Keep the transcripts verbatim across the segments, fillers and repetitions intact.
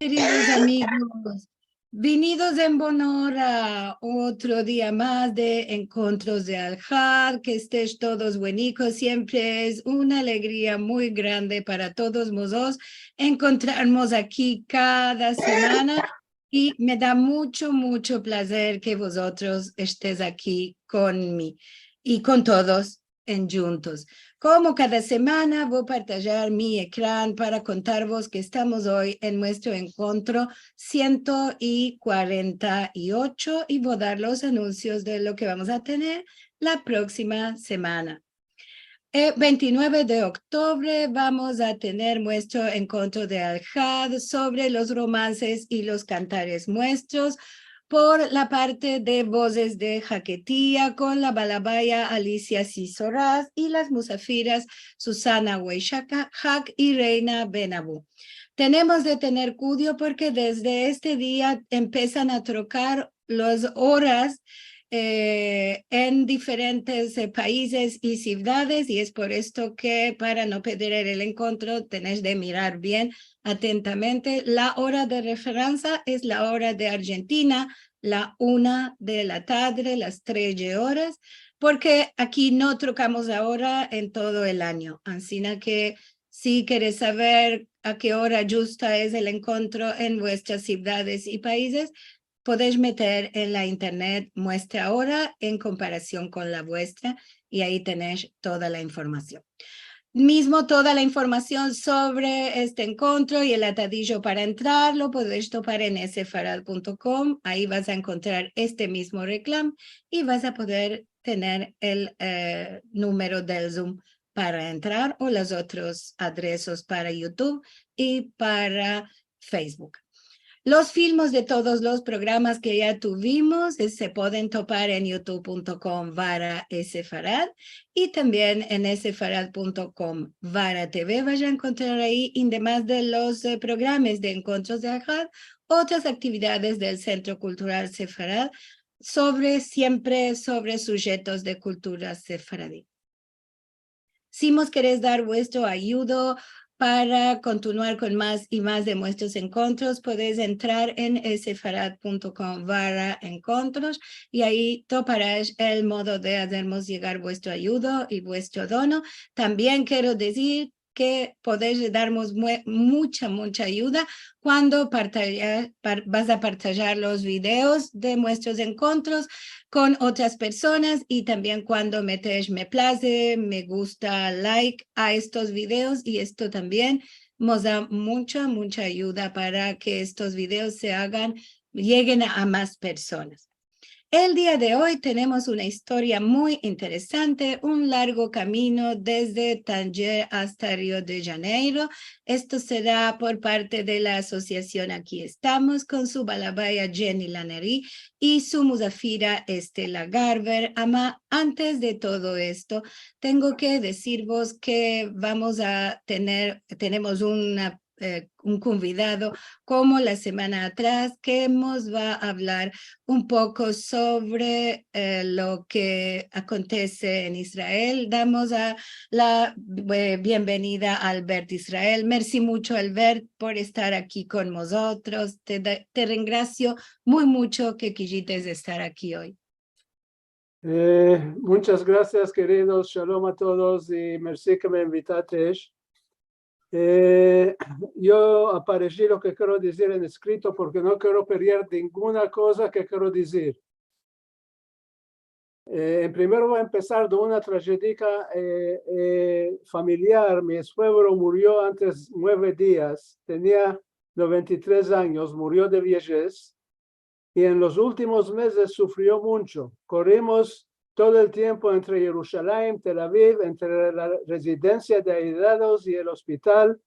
Keridos amigos, vinidos en bon ora, otro dia mas de Enkontros de Alhad, ke estesh todos buenikos, siempre es una alegria muy grande para todos mozotros enkontrarmos aki kada semana, i me da muncho, muncho plazer ke vozotros estes aki kon mi i kon todos endjuntos. Komo kada semana, vo a partajar mi ekran para kontarvos ke estamos oy en muestro enkontro siento kuarenta i ocho i vo a dar los anunsios de lo ke vamos a tener la proksima semana. El ventinueve de oktubre vamos a tener muestro enkontro de Alhad sovre los romanses i los kantares muestros por la parte de Vozes de Haketia kon la balabaya Alicia Sisoraz i las musafiras Susana Weishak i Reina Benabu. Tenemos de tener kuido porke desde este dia empesan a trokar las oras, eh, en diferentes, eh, paizes i sivdades, i es por esto ke para no pedrer el enkontro tenesh de mirar bien atentamente. La ora de referansa es la ora de Arjentina, la una de la tadre, las tres oras, porke aki no trokamos la ora en todo el anyo. Ansina ke si keres saver a ke ora djusta es el enkontro en vuestras sivdades i paizes, podesh meter en la internet muestra ora en komparasion kon la vuestra, i ayi tenesh toda la informasion. Mizmo toda la informasion sovre este enkontro i el atadijo para entrar lo podesh topar en sefarad punto kom. Ayi vas a enkontrar este mizmo reklam i vas a poder tener el, eh, numero del Zoom para entrar o los otros adresos para YouTube i para Facebook. Los filmos de todos los programas ke ya tuvimos, eh, se poden topar en youtube punto kom barra sefarad i tambien en sefarad punto kom barra TV. Vas a enkontrar ayi, ademas de los, eh, programas de Enkontros de Alhad, otras aktividades del Sentro Kultural Sefarad sovre, siempre sovre sujetos de kultura sefaradi. Si mos keres dar vuestro ayudo para kontinuar kon mas i mas de muestros enkontros, podesh entrar en sefarad punto kom barra enkontros i ayi toparash el modo de azermos yegar vuestro ayudo i vuestro dono. Tambien kero dizir ke podesh darmos mue-, muncha, muncha ayuda kuando partaja-, par-, vas a partajar los videos de muestros enkontros kon otras personas i tambien kuando metesh me plaze, me gusta, like a estos videos, i esto tambien mos da muncha, muncha ayuda para ke estos videos se agan, yeguen a, a mas personas. El dia de oy tenemos una istoria muy interesante, un largo kamino desde Tanjer asta Rio de Janeiro. Esto sera por parte de la asosiasion Aki Estamos kon su balabaya Jenny Laneri i su muzafira Estela Garber. Ama antes de todo esto, tengo ke dizirvos ke vamos a tener, tenemos una eh, un konvidado komo la semana atras, ke mos va a avlar un poko sovre, eh, lo ke akontese en Israel. Damos a la, eh, bienvenida a Albert Israel. Mersi muncho, Albert, por estar aki kon mozotros. Te da-, te rengrasio muy muncho ke kijites estar aki oy. Eh, munchas grasias, keridos. Shalom a todos i mersi ke me invitatesh. Eh, yo apareshi lo ke kero dizir en eskrito porke no kero perder ninguna koza ke kero dizir. Eh, en primero vo a empesar de una trajedia, eh, eh, familiar. Mi suevro murio antes mueve dias, tenia noventa i tres anyos, murio de viejez. I en los ultimos mezes sufrio muncho. Korimos todo el tiempo entre Yerushalayim, Tel Aviv, entre la rezidensia de ayidados i el ospital.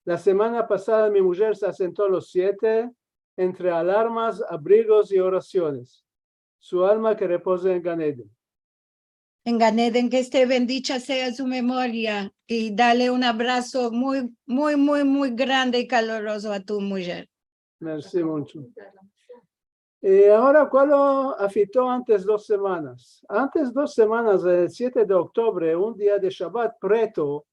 La semana pasada mi mujer se ausento los siete entre alarmas, abrigos i orasiones. Su alma ke repoze en Gan Eden. En Gan Eden, ke este bendicha sea su memoria, i dale un abraso muy, muy, muy, muy grande i kalorozo a tu mujer. Mersi muncho. I agora, kualo afekto antes dos semanas? Antes dos semanas, el siete de oktubre, un dia de Shabat preto,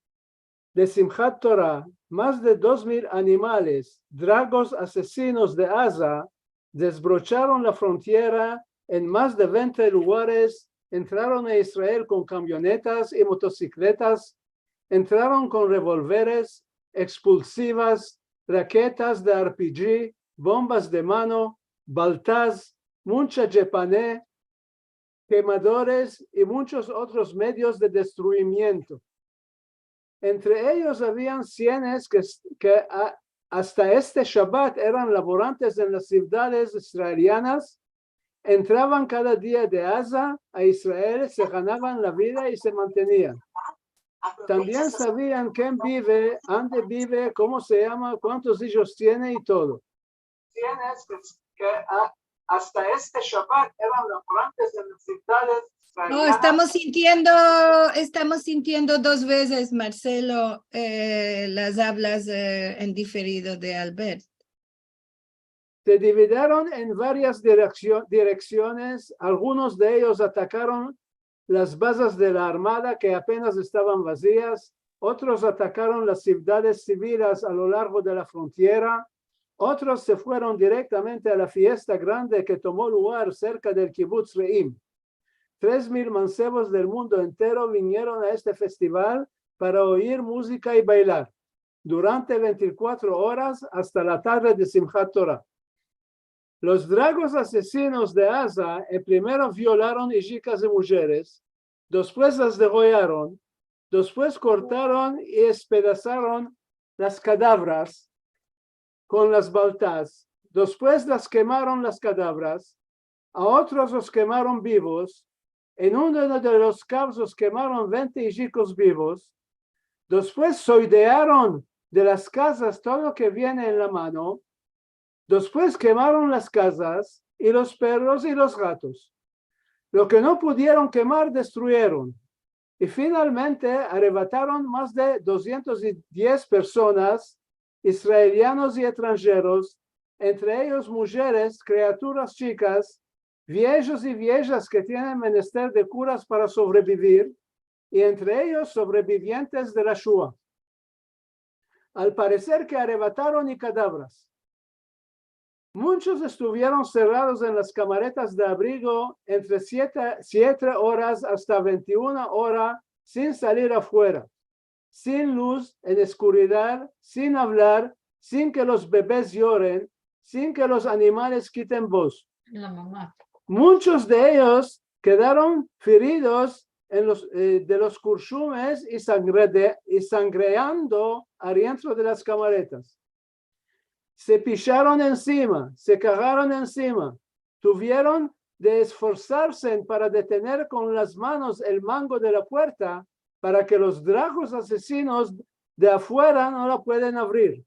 de Simhat Tora, mas de dos mil animales, dragos asesinos de Aza, desbrocharon la frontiera en mas de vente lugares, entraron a Israel kon kamionetas i motosikletas, entraron kon revolveres, ekspulsivas, raketas de R P G, bombas de mano, baltas, muncha cepane, kemadores i munchos otros medios de destruyimiento. Entre eyos avian sienes ke, ke a-, asta este Shabat eran laborantes en las sivdades israelianas, entravan kada dia de Aza a Israel, se ganavan la vida i se mantenian. Tambien savian ken bive, ande bive, komo se yama, kuantos ijos tiene i todo. Sienes ke, ke a-, asta este Shabat eran laborantes en las sivdades israelianas. Oh, estamos sintiendo, estamos sintiendo dos veces, Marcelo, eh, las hablas, eh, en diferido de Albert. Se dividieron en varias direksio-, direksiones. Algunos de eyos atakaron las bazas de la Armada ke apenas estavan vazias, otros atakaron las sivdades sivilas a lo largo de la frontiera, otros se fueron direktamente a la fiesta grande ke tomo lugar serka del Kibutz Reim. Tres mil mansevos del mundo entero vinieron a este festival para oyir muzika i baylar durante vente i kuatro oras asta la tadre de Simhat Tora. Los dragos asesinos de Aza, eh, primero violaron ijikas i mujeres, despues las degoyaron, despues kortaron i espedasaron las kadavras kon las baltas, despues las kemaron las kadavras, a otros los kemaron bivos, en uno de los kavzos kemaron vente ijikos bivos, despues soidearon de las kazas todo lo ke viene en la mano, despues kemaron las kazas i los perros i los gatos. Lo ke no pudieron kemar, destruyeron. I finalmente arrebataron mas de dosientos i diez personas, israelianos i estranjeros, entre eyos mujeres, kriaturas chikas, viejos i viejas ke tienen menester de kuras para sobrebivir, i entre eyos sobrebivientes de la Shua. Al pareser ke arrebataron i kadavras. Munchos estuvieron serrados en las kamaretas de abrigo entre siete, siete oras asta vente i una ora sin salir afuera, sin luz, en eskuridad, sin avlar, sin ke los bebes yoren, sin ke los animales kiten voz. Munchos de eyos kedaron feridos en los, eh, de los kurshumes i sangre-, i sangreando arientro de las kamaretas. Se pisharon ensima, se kagaron ensima, tuvieron de esforsarse para detener kon las manos el mango de la puerta para ke los dragos asesinos de afuera no la pueden avrir.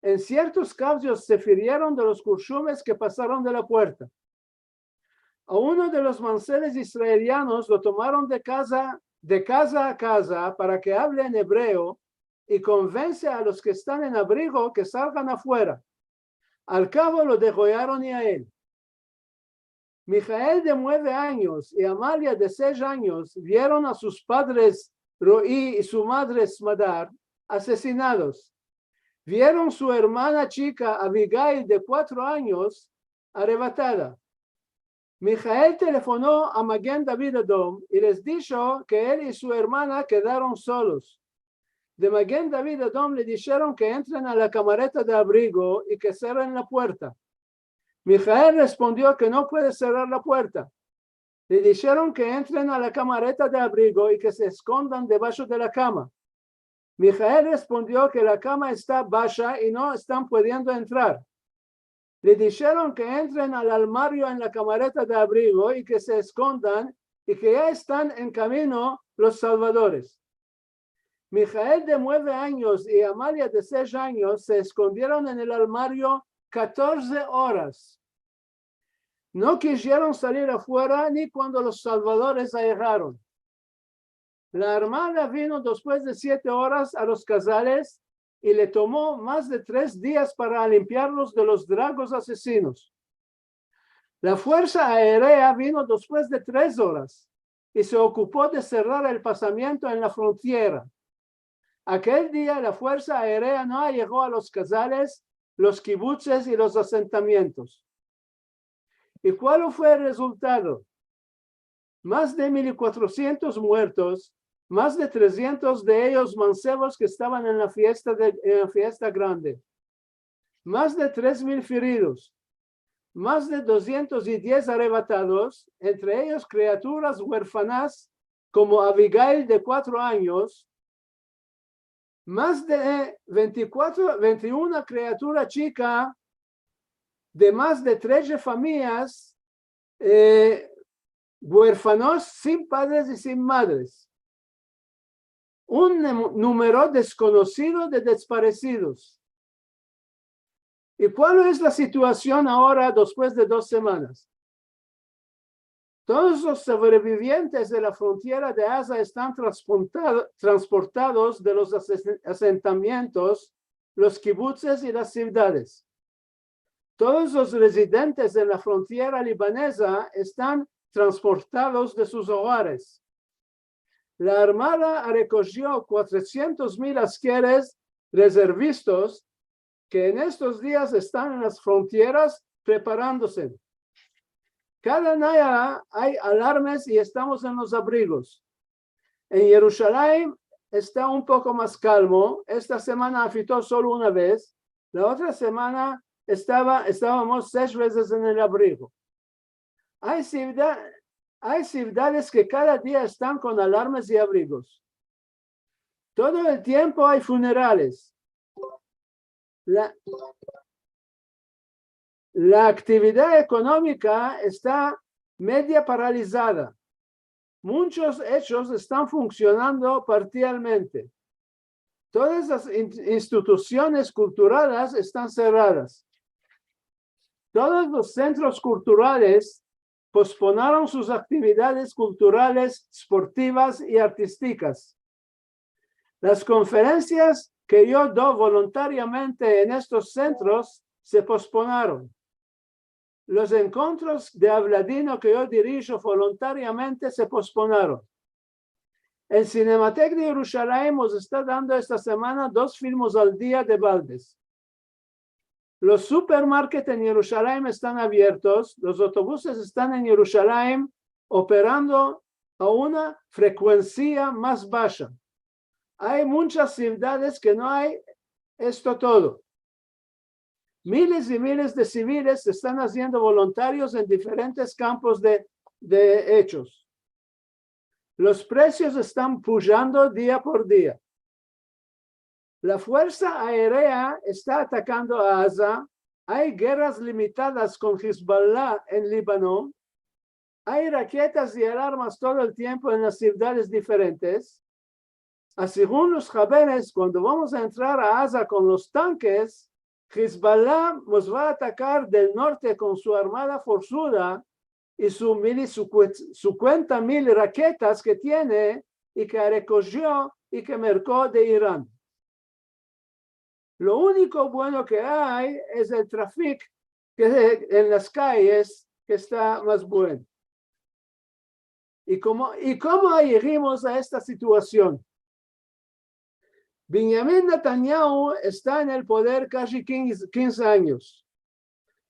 En siertos kavzos se ferieron de los kurshumes ke pasaron de la puerta. A uno de los manseves israelianos lo tomaron de kaza, de kaza a kaza para ke avle en ebreo i konvense a los ke estan en abrigo ke salgan afuera. Al kavo lo degoyaron i a el. Mijael de mueve anyos i Amalia de sesh anyos vieron a sus padres Ro'i i su madre Smadar asesinados. Vieron su ermana chika Abigail de kuatro anyos arrebatada. Mijael telefono a Magen David Adom i les disho ke el i su ermana kedaron solos. De Magen David Adom le disheron ke entren a la kamareta de abrigo i ke serren la puerta. Mijael respondio ke no puede serrar la puerta. Le disheron ke entren a la kamareta de abrigo i ke se eskondan debasho de la kama. Mijael respondio ke la kama esta basha i no estan pudiendo entrar. Le disheron ke entren al armario en la kamareta de abrigo i ke se eskondan i ke ya estan en kamino los salvadores. Mijael de mueve anyos i Amalia de sesh anyos se eskondieron en el armario katorze oras. No kizieron salir afuera ni kuando los salvadores ayegaron. La armada vino despues de siete oras a los kazales i le tomo mas de tres dias para limpiarlos de los dragos asesinos. La fuersa aerea vino despues de tres oras i se okupo de serrar el pasamiento en la frontiera. Akel dia la fuersa aerea no ayego a los kazales, los kibutzes i los asentamientos. I kual fue el rezultado? Mas de mil i kuatrosientos muertos, mas de tresientos de eyos mansevos ke estavan en la fiesta de, en la fiesta grande. Mas de tres mil feridos, mas de dosientos i diez arrebatados, entre eyos kriaturas uerfanas komo Abigail de kuatro anyos, mas de vente i kuatro, vente i una kriatura chika de mas de tredje famiyas, eh, uerfanos sin padres i sin madres. Un nem-, numero deskonosido de desparesidos. I kual es la situasion agora, despues de dos semanas? Todos los sobrevivientes de la frontiera de Aza estan transportado-, transportados de los ases-, asentamientos, los kibutzes i las sivdades. Todos los rezidentes de la frontiera libaneza estan transportados de sus ogares. La Armada arekozhio kuatrosientos mil askeres rezervistas ke en estos dias estan en las frontieras preparandose. Kada dia ay alarmes i estamos en los abrigos. En Yerushalayim esta un poko mas kalmo. Esta semana afito solo una vez. La otra semana estava, estavamos sesh vezes en el abrigo. Ay sivda-, ay sivdades ke kada dia estan kon alarmes i abrigos. Todo el tiempo ay funerales. La, la aktividad ekonomika esta media paralizada. Munchos echos estan funksionando parsialmente. Todas las in-, institusiones kulturales estan serradas. Todos los sentros kulturales posponaron sus aktividades kulturales, sportivas i artistikas. Las konferensias ke yo do voluntariamente en estos sentros se posponaron. Los enkontros de avladino ke yo dirijo voluntariamente se posponaron. El Cinematek de Yerushalayim mos esta dando esta semana dos filmos al dia de baldes. Los supermarket en Yerushalayim estan aviertos, los otobuses estan en Yerushalayim operando a una frekuensia mas basha. Ay munchas sivdades ke no ay esto todo. Miles i miles de siviles se estan aziendo voluntarios en diferentes kampos de, de echos. Los presios estan pujando dia por dia. La fuersa aerea esta atakando a Aza. Ay gerras limitadas kon Hezbollah en Libano. Ay raketas i alarmas todo el tiempo en las sivdades diferentes. A segun los haberes, kuando vamos a entrar a Aza kon los tankes, Hezbollah mos va a atakar del norte kon su armada forsuda i su mil i su kuen-, sinkuenta mil raketas ke tiene i ke arekozhio i ke merko de Iran. Lo uniko bueno ke ay es el trafik ke en las kayes ke esta mas bueno. I komo, i komo ayegimos a esta situasion? Benjamin Netanyahu esta en el poder kaji kinze, kinze anyos.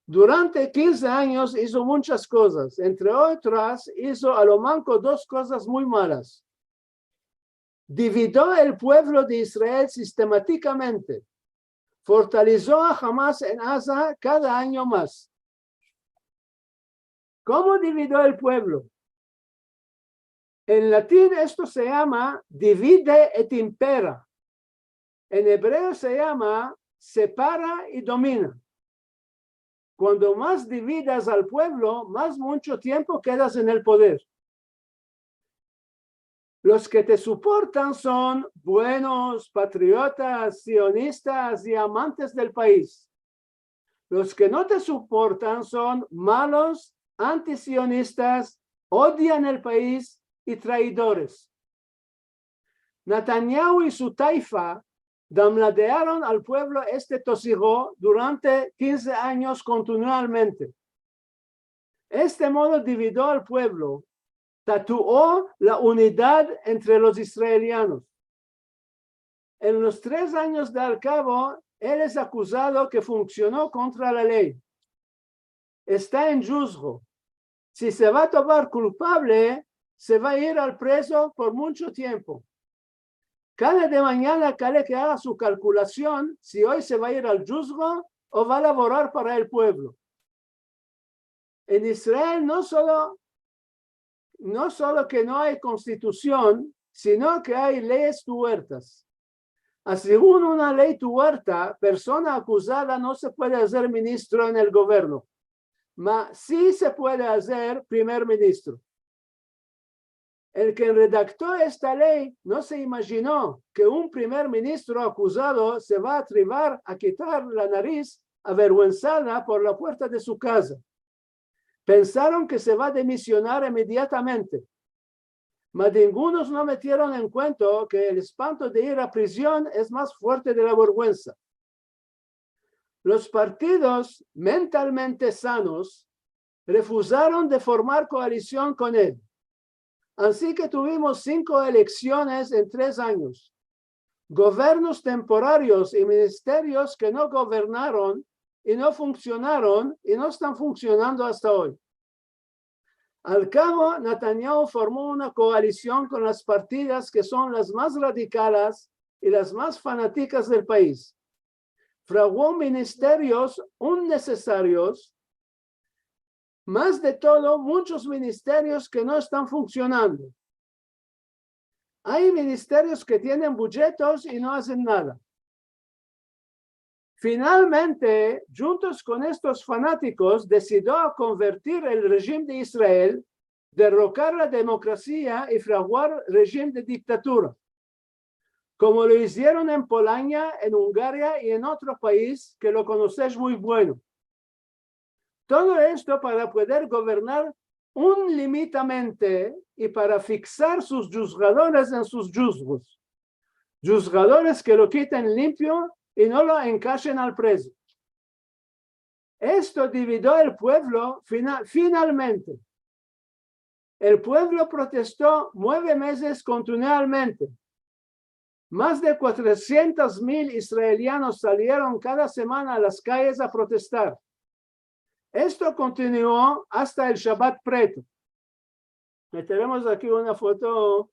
Durante kinze anyos izo munchas kozas. Entre otras, izo a lo manko dos kozas muy malas. Dividio el puevlo de Israel sistematikamente. Fortaleso a Hamas en Aza kada anyo mas. Komo dividio el puevlo? En latin esto se yama divide et impera. En ebreo se yama separa i domina. Kuando mas dividas al puevlo, mas muncho tiempo kedas en el poder. Los ke te suportan son buenos, patriotas, sionistas i amantes del pais. Los ke no te suportan son malos, antisionistas, odian el pais i traidores. Netanyahu i su taifa damladearon al puevlo este tosigo durante kinze anyos kontinualmente. Este modo dividio al puevlo, tatuo la unidad entre los israelianos. En los tres anyos de al kavo, el es akuzado ke funksiono kontra la ley. Esta en juzgo. Si se va a topar kulpavle, se va a ir al prezo por muncho tiempo. Kada de manyana kale ke aga su kalkulasion si oy se va a ir al juzgo o va a lavorar para el puevlo. En Israel no solo, no solo ke no ay konstitusion, sino ke ay leyes tuertas. A, segun una ley tuerta, persona akuzada no se puede azer ministro en el governo, ma si se puede azer primer ministro. El ke redakto esta ley no se imajino ke un primer ministro akuzado se va a atrivar a kitar la nariz averguensada por la puerta de su kaza. Pensaron ke se va a demisionar imediatamente. Ma dingunos no metieron en kuento ke el espanto de ir a prizion es mas fuerte de la verguensa. Los partidos mentalmente sanos refuzaron de formar koalision kon el. Ansi ke tuvimos sinko eleksiones en tres anyos, governos temporarios i ministerios ke no governaron i no funksionaron i no estan funksionando asta oy. Al kavo, Netanyahu formo una koalision kon las partidas ke son las mas radikalas i las mas fanatikas del pais. Fraguo ministerios innesesarios, mas de todo, munchos ministerios ke no estan funksionando. Ay ministerios ke tienen budjetos i no azen nada. Finalmente, djuntos kon estos fanatikos, desidio a konvertir el rejim de Israel, derrokar la demokrasia i fraguar rejim de diktatura, komo lo izieron en Polonia, en Ungaria i en otro pais ke lo konosesh muy bueno. Todo esto para pueder governar inlimitamente i para fiksar sus juzgadores en sus juzgos. Juzgadores ke lo kiten limpio i no lo enkashen al prezo. Esto dividio el puevlo fina-, finalmente. El puevlo protesto mueve mezes kontinuamente. Mas de kuatrosientos mil israelianos salieron kada semana a las kayes a protestar. Esto kontinuo asta el Shabat Preto. Meteremos aki una foto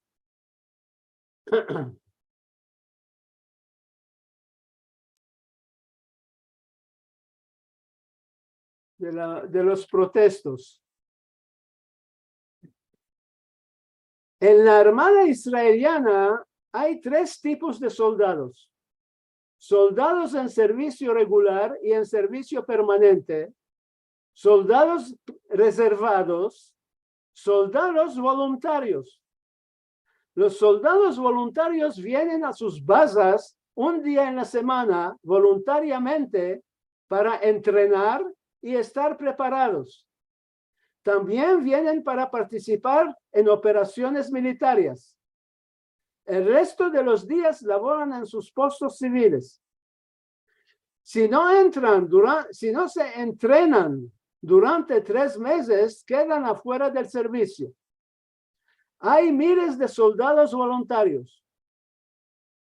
de la, de los protestos. En la Armada israeliana ay tres tipos de soldados. Soldados en servisio regular i en servisio permanente, soldados rezervados, soldados voluntarios. Los soldados voluntarios vienen a sus bazas un dia en la semana voluntariamente para entrenar i estar preparados. Tambien vienen para partisipar en operasiones militares. El resto de los dias lavoran en sus postos siviles. Si no entran dura-, si no se entrenan durante tres mezes, kedan afuera del servisio. Ay miles de soldados voluntarios.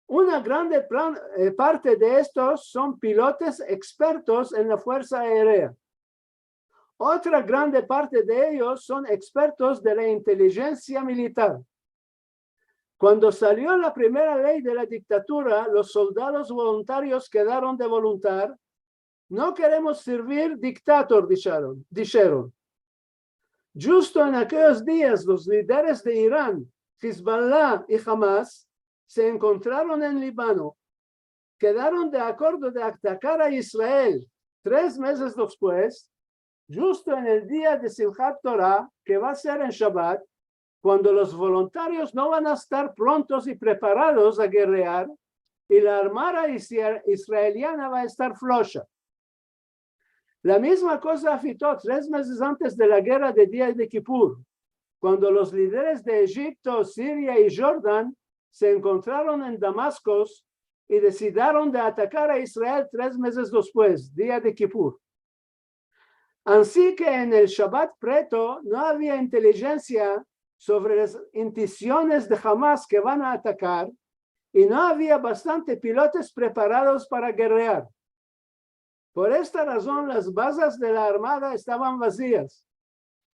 Una grande plan-, eh, parte de estos son pilotos ekspertos en la fuersa aerea. Otra grande parte de eyos son ekspertos de la intelijensia militar. Kuando salio la primera ley de la diktatura, los soldados voluntarios kedaron de voluntad. "No keremos servir diktator", disheron, disheron. Djusto en akeyos dias, los lideres de Iran, Hezbollah i Hamas se enkontraron en Libano. Kedaron de akordo de atakar a Israel tres mezes despues, djusto en el dia de Simchat Torah, ke va a ser en Shabat, kuando los voluntarios no van a estar prontos i preparados a gerrear, i la armada isra-, israeliana va a estar flosha. La mizma koza afekto tres mezes antes de la gerra de dia de Kipur, kuando los lideres de Ejipto, Siria i Jordan se enkontraron en Damaskos i desidieron de atakar a Israel tres mezes despues, dia de Kipur. Ansi ke en el Shabat Preto no avia intelijensia sovre las intensiones de Hamas ke van a atakar, i no avia bastante pilotos preparados para gerrear. Por esta razon, las bazas de la armada estavan vazias.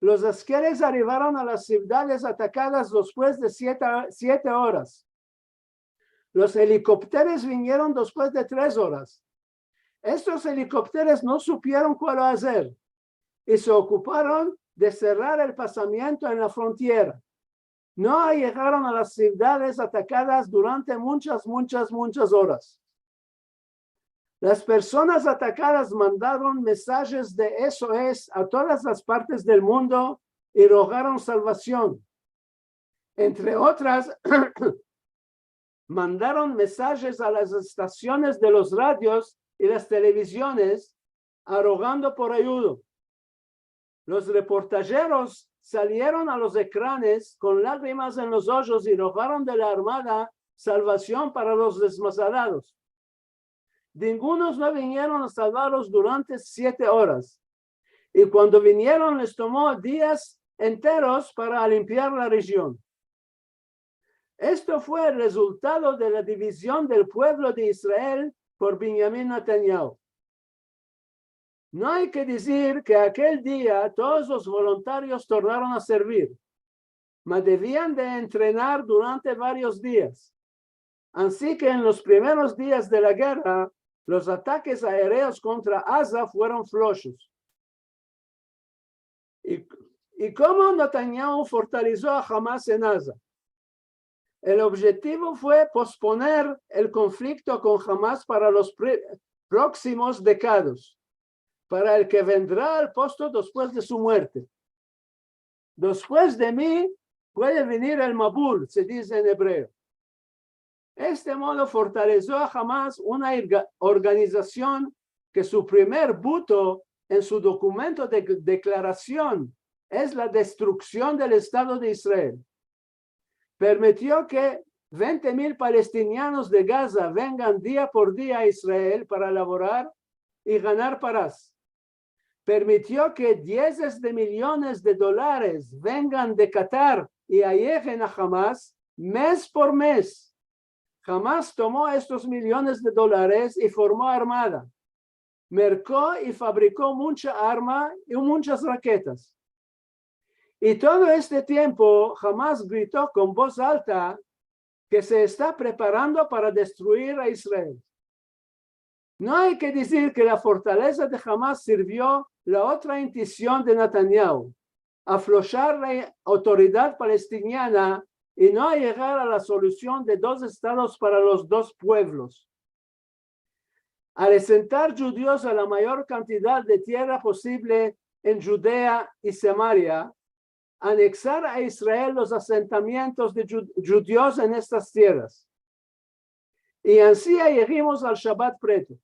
Los askeres arivaron a las sivdades atakadas despues de siete, siete oras. Los elikopteros vinieron despues de tres oras. Estos elikopteros no supieron kualo azer i se okuparon de serrar el pasamiento en la frontiera. No ayegaron a las sivdades atakadas durante munchas, munchas, munchas oras. Las personas atakadas mandaron mensajes de S O S a todas las partes del mundo i rogaron salvasion. Entre otras, mandaron mensajes a las estasiones de los radios i las televiziones, arogando por ayudo. Los reportajeros salieron a los ekranes kon lagrimas en los ojos i rogaron de la armada salvasion para los desmazarados. Ningunos no vinieron a salvarlos durante siete oras. I kuando vinieron, les tomo dias enteros para limpiar la rejion. Esto fue el rezultado de la divizion del puevlo de Israel por Binyamin Netanyahu. No ay ke dizir ke akel dia todos los voluntarios tornaron a servir, mas devian de entrenar durante varios dias. Ansi ke en los primeros dias de la gerra, los atakes aereos kontra Aza fueron floshos. I, i komo Netanyahu fortalezo a Hamas en Aza? El objetivo fue posponer el konflikto kon Hamas para los pre-, proksimos dekadas, para el ke vendra al posto despues de su muerte. Despues de mi puede venir el mabul, se dize en ebreo. Este modo fortalezo a Hamas, una irga-, organizasion ke su primer buto en su dokumento de deklarasion es la destruksion del Estado de Israel. Permitio ke vente mil palestinianos de Gaza vengan dia por dia a Israel para lavorar i ganar paras. Permitio ke diezes de miliones de dolares vengan de Katar i ayegen a Hamas mes por mes. Hamas tomo estos miliones de dolares i formo armada. Merko i fabriko muncha arma i munchas raketas. I todo este tiempo, Hamas grito kon boz alta ke se esta preparando para destruir a Israel. No ay ke dizir ke la fortaleza de Hamas sirvio la otra intension de Netanyahu, afloshar la autoridad palestiniana i no ayegar a la solusion de dos estados para los dos puevlos. Al asentar djudios a la mayor kantidad de tierra posivle en Djudea i Samaria, aneksar a Israel los asentamientos de dju-, djudios en estas tierras. I ansi yegimos al Shabat Preto.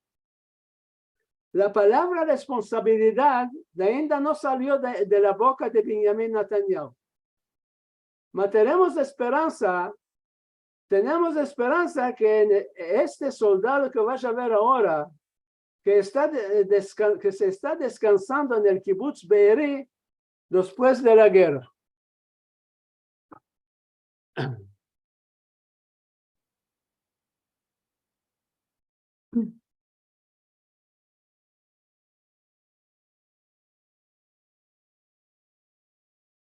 La palavra responsabilidad ainda no salio de, de la boka de Binyamin Netanyahu. Mas tenemos esperansa, tenemos esperansa ke en este soldado ke vash a ver agora, ke esta de-, deskan-, ke se esta deskansando en el kibutz Be'eri despues de la gerra.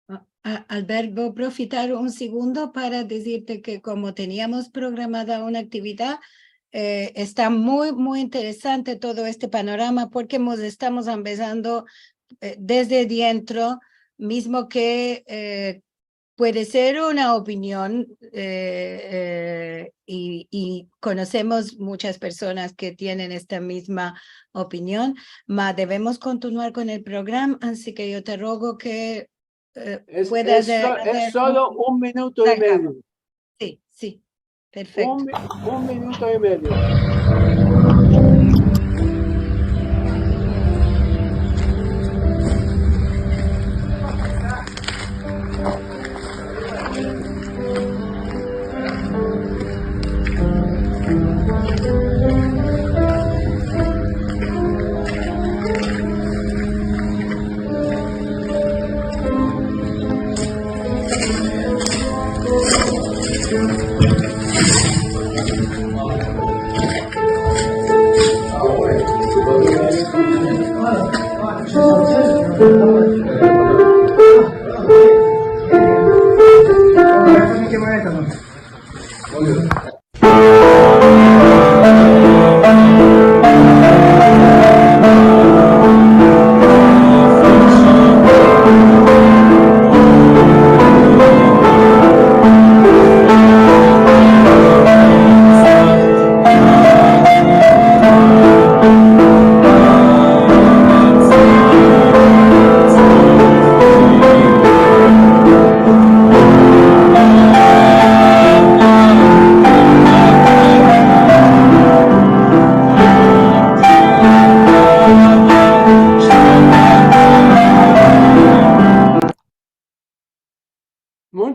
A-, a-, Albert, vo aprofitar un segundo para dizirte ke komo teniamos programada una aktividad, eh, esta muy, muy interesante todo este panorama porke mos estamos ambezando, eh, desde dientro, mizmo ke, eh, puede ser una opinion, eh, eh, i, i konosemos munchas personas ke tienen esta mizma opinion, mas devemos kontinuar kon el programa, ansi ke yo te rogo ke, eh, puedas, es so-, es solo un minuto i medio. Si, si. Perfekto. Un mi-, un minuto i medio.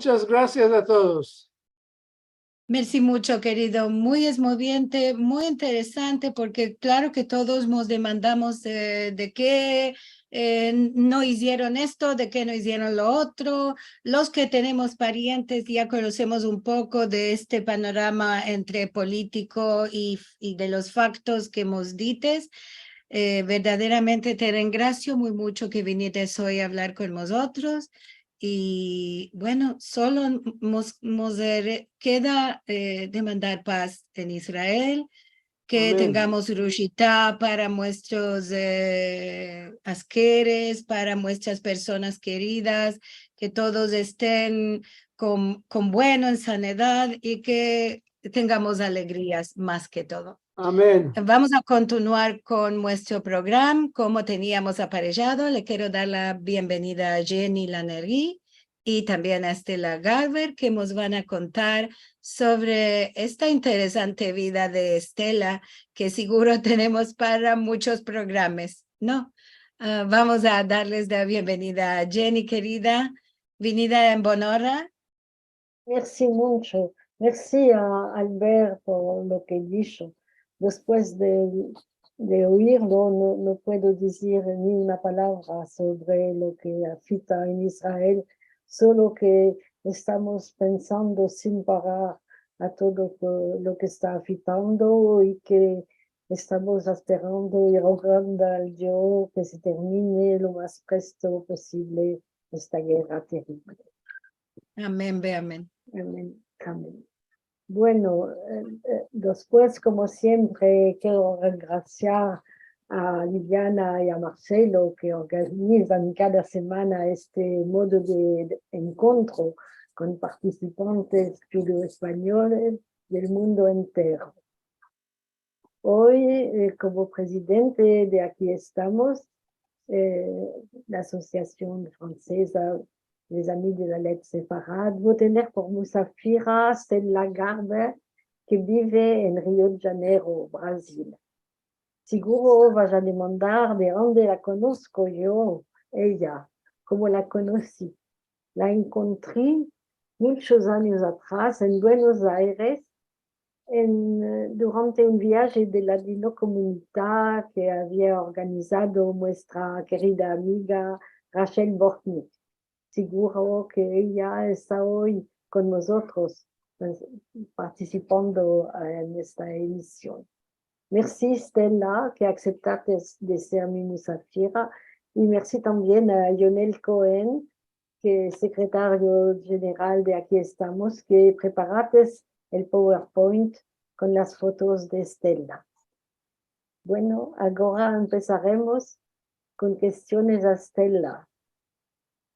Muchas gracias a todos. Mersi muncho, kerido. Muy esmoviente, muy interesante, porke klaro ke todos mos demandamos, eh, de ke, eh, no izieron esto, de ke no izieron lo otro. Los ke tenemos parientes ya konosemos un poko de este panorama entre politiko i, i de los faktos ke mos dites. Eh, verdaderamente te rengrasio muy muncho ke vinites oy a avlar kon mozotros. I, bueno, solo mos, mos, eh, re-, keda, eh, demandar pas en Israel, ke tengamos Rosh Ashita para muestros, eh, askeres, para muestras personas keridas, ke todos esten kon, kon bueno, en sanedad i ke tengamos alegrias mas ke todo. Amen. Vamos a kontinuar kon muestro programa, komo teniamos aparejado. Le kero dar la bienvenida a Jenny Laneri i tambien a Stella Garber, ke mos van a kontar sovre esta interesante vida de Stella, ke siguro tenemos para munchos programas, no? Ah, vamos a darles la bienvenida a Jenny, kerida. Vinida en bon ora. Mersi muncho. Mersi a Albert por lo ke disho. Despues de, de oirlo, no, no puedo dizir ni una palavra sovre lo ke afita en Israel, solo ke estamos pensando sin parar a todo lo ke esta afitando i ke estamos asperando i rogando al Dio ke se termine lo mas presto posivle esta gerra terrivle. Amen, ve amen. Amen, amen. Bueno, eh, eh, despues, komo siempre, kero rengrasiar a Liliana i a Marcelo ke organizan kada semana este modo de, de enkontro kon partisipantes djudeo-espanyoles del mundo entero. Oy, eh, komo prezidente de Aki Estamos, eh, la asosiasion franseza Les Amis de la Lettre Séfarade, vo tener por musafira Stella Garber, ke bive en Rio de Janeiro, Brazil. Siguro vas a demandar de ande la konosko yo, eya, komo la konosi. La enkontri munchos anyos atras en Buenos Aires, en, eh, durante un viaje de Ladinokomunita ke avia organizado muestra kerida amiga Rachel Bortnick. Siguro ke eya esta oy kon mozotros, pues, partisipando en esta emision. Mersi, Stella, ke akseptates de ser mi musafira, i mersi tambien a Lionel Cohen, ke es sekretario djeneral de Aki Estamos, ke preparates el PowerPoint kon las fotos de Stella. Bueno, agora empesaremos kon kestiones a Stella.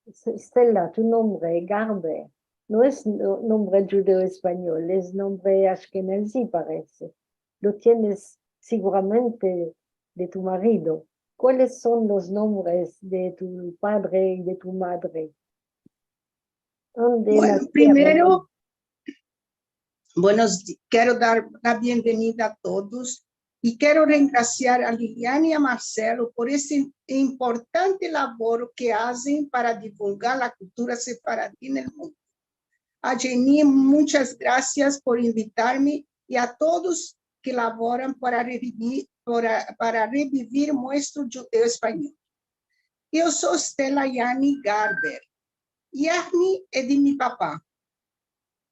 S-, Stella, tu nombre, Garber, no es no-, nombre djudeo-espanyol, es nombre ashkenazi, parese. Lo tienes siguramente de tu marido. Kuales son los nombres de tu padre i de tu madre? Ande nasieron? Bueno, primero, buenos di-, kero dar la bienvenida a todos i kero rengrasiar a Liliana i a Marcelo por ese importante lavoro ke azen para divulgar la kultura sefaradi en el mundo. A Jenny, munchas grasias por invitarme i a todos ke lavoran para revivi-, para, para revivir muestro djudeo-espanyol. Yo so Stella Yani Garber. Yani es de mi papa,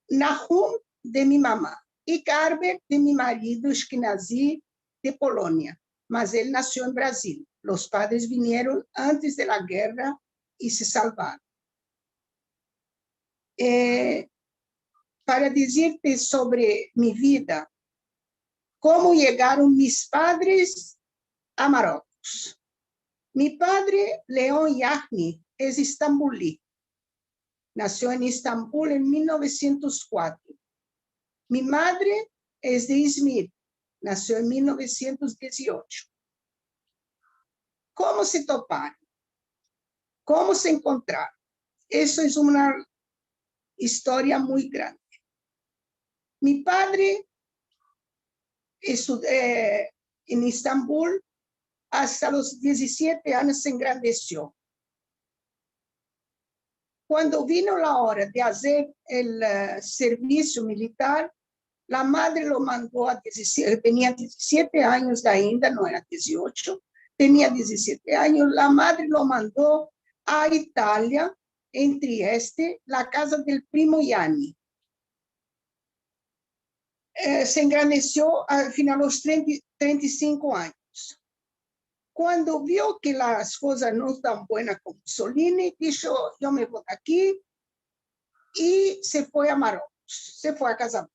Nahum de mi mama i Garber de mi marido ashkenazi de Polonia, mas el nasio en Brazil. Los padres vinieron antes de la gerra i se salvaron. Eh, para dizirte sovre mi vida, komo yegaron mis padres a Marokos. Mi padre, Leon Yani, es estambuli. Nasio en Estambul en mil novesientos kuatro. Mi madre es de Izmir. Nasio en mil novesientos dieziocho. Komo se toparon? Komo se enkontraron? Eso es una istoria muy grande. Mi padre estu-, eh, en Estambul asta los diezisiete anyos se engrandesio. Kuando vino la ora de azer el, eh, servisio militar, la madre lo mando a dezesiete, tenia dezesiete anyos ainda, no era deziocho, tenia dezesiete anyos, la madre lo mando a Italia, en Trieste, la kaza del primo Yanni. Eh, se engrandesio al final los trenta, trenta i sinko anyos. Kuando vio ke las kozas no estan buenas kon Mussolini, disho, "Yo me vo de aki", i se fue a Marrokos, se fue a Kazablanka.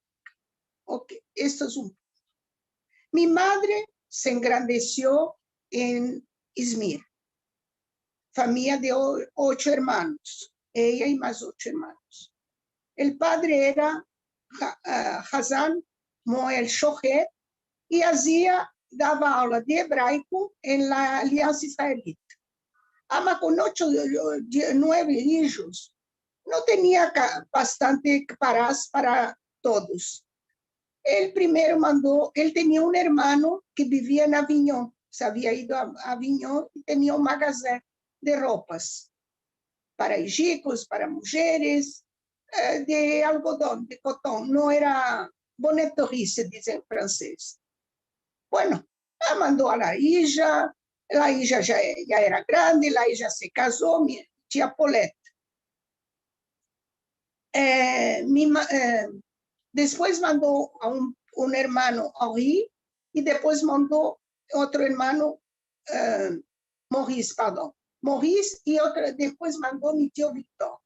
Ok, esto es un punto. Mi madre se engrandesio en Izmir. Famiya de o-, ocho ermanos, eya i mas ocho ermanos. El padre era Ha-, eh, Hazan Moel Shoher i azia, dava aula de ebraiko en la Aliansa Israelita. Ama kon ocho, eh, die-, nueve ijos, no tenia ka-, bastante paras para todos. El primero mando, el tenia un ermano ke bivia en Avinyon, se avia ido a Avinyon i tenia un magazen de ropas para ijikos, para mujeres, eh, de algodon, de koton, no era bonneterie, se dize en fransez. Bueno, la mando a la ija, la ija ya, ya era grande, la ija se kazo, mi tia Paulette. Eh, mi ma-, eh, despues mando a un, un ermano, Henri, i despues mando otro ermano, eh, Maurice, pardon, Maurice, i otro, despues mando mi tio Victor.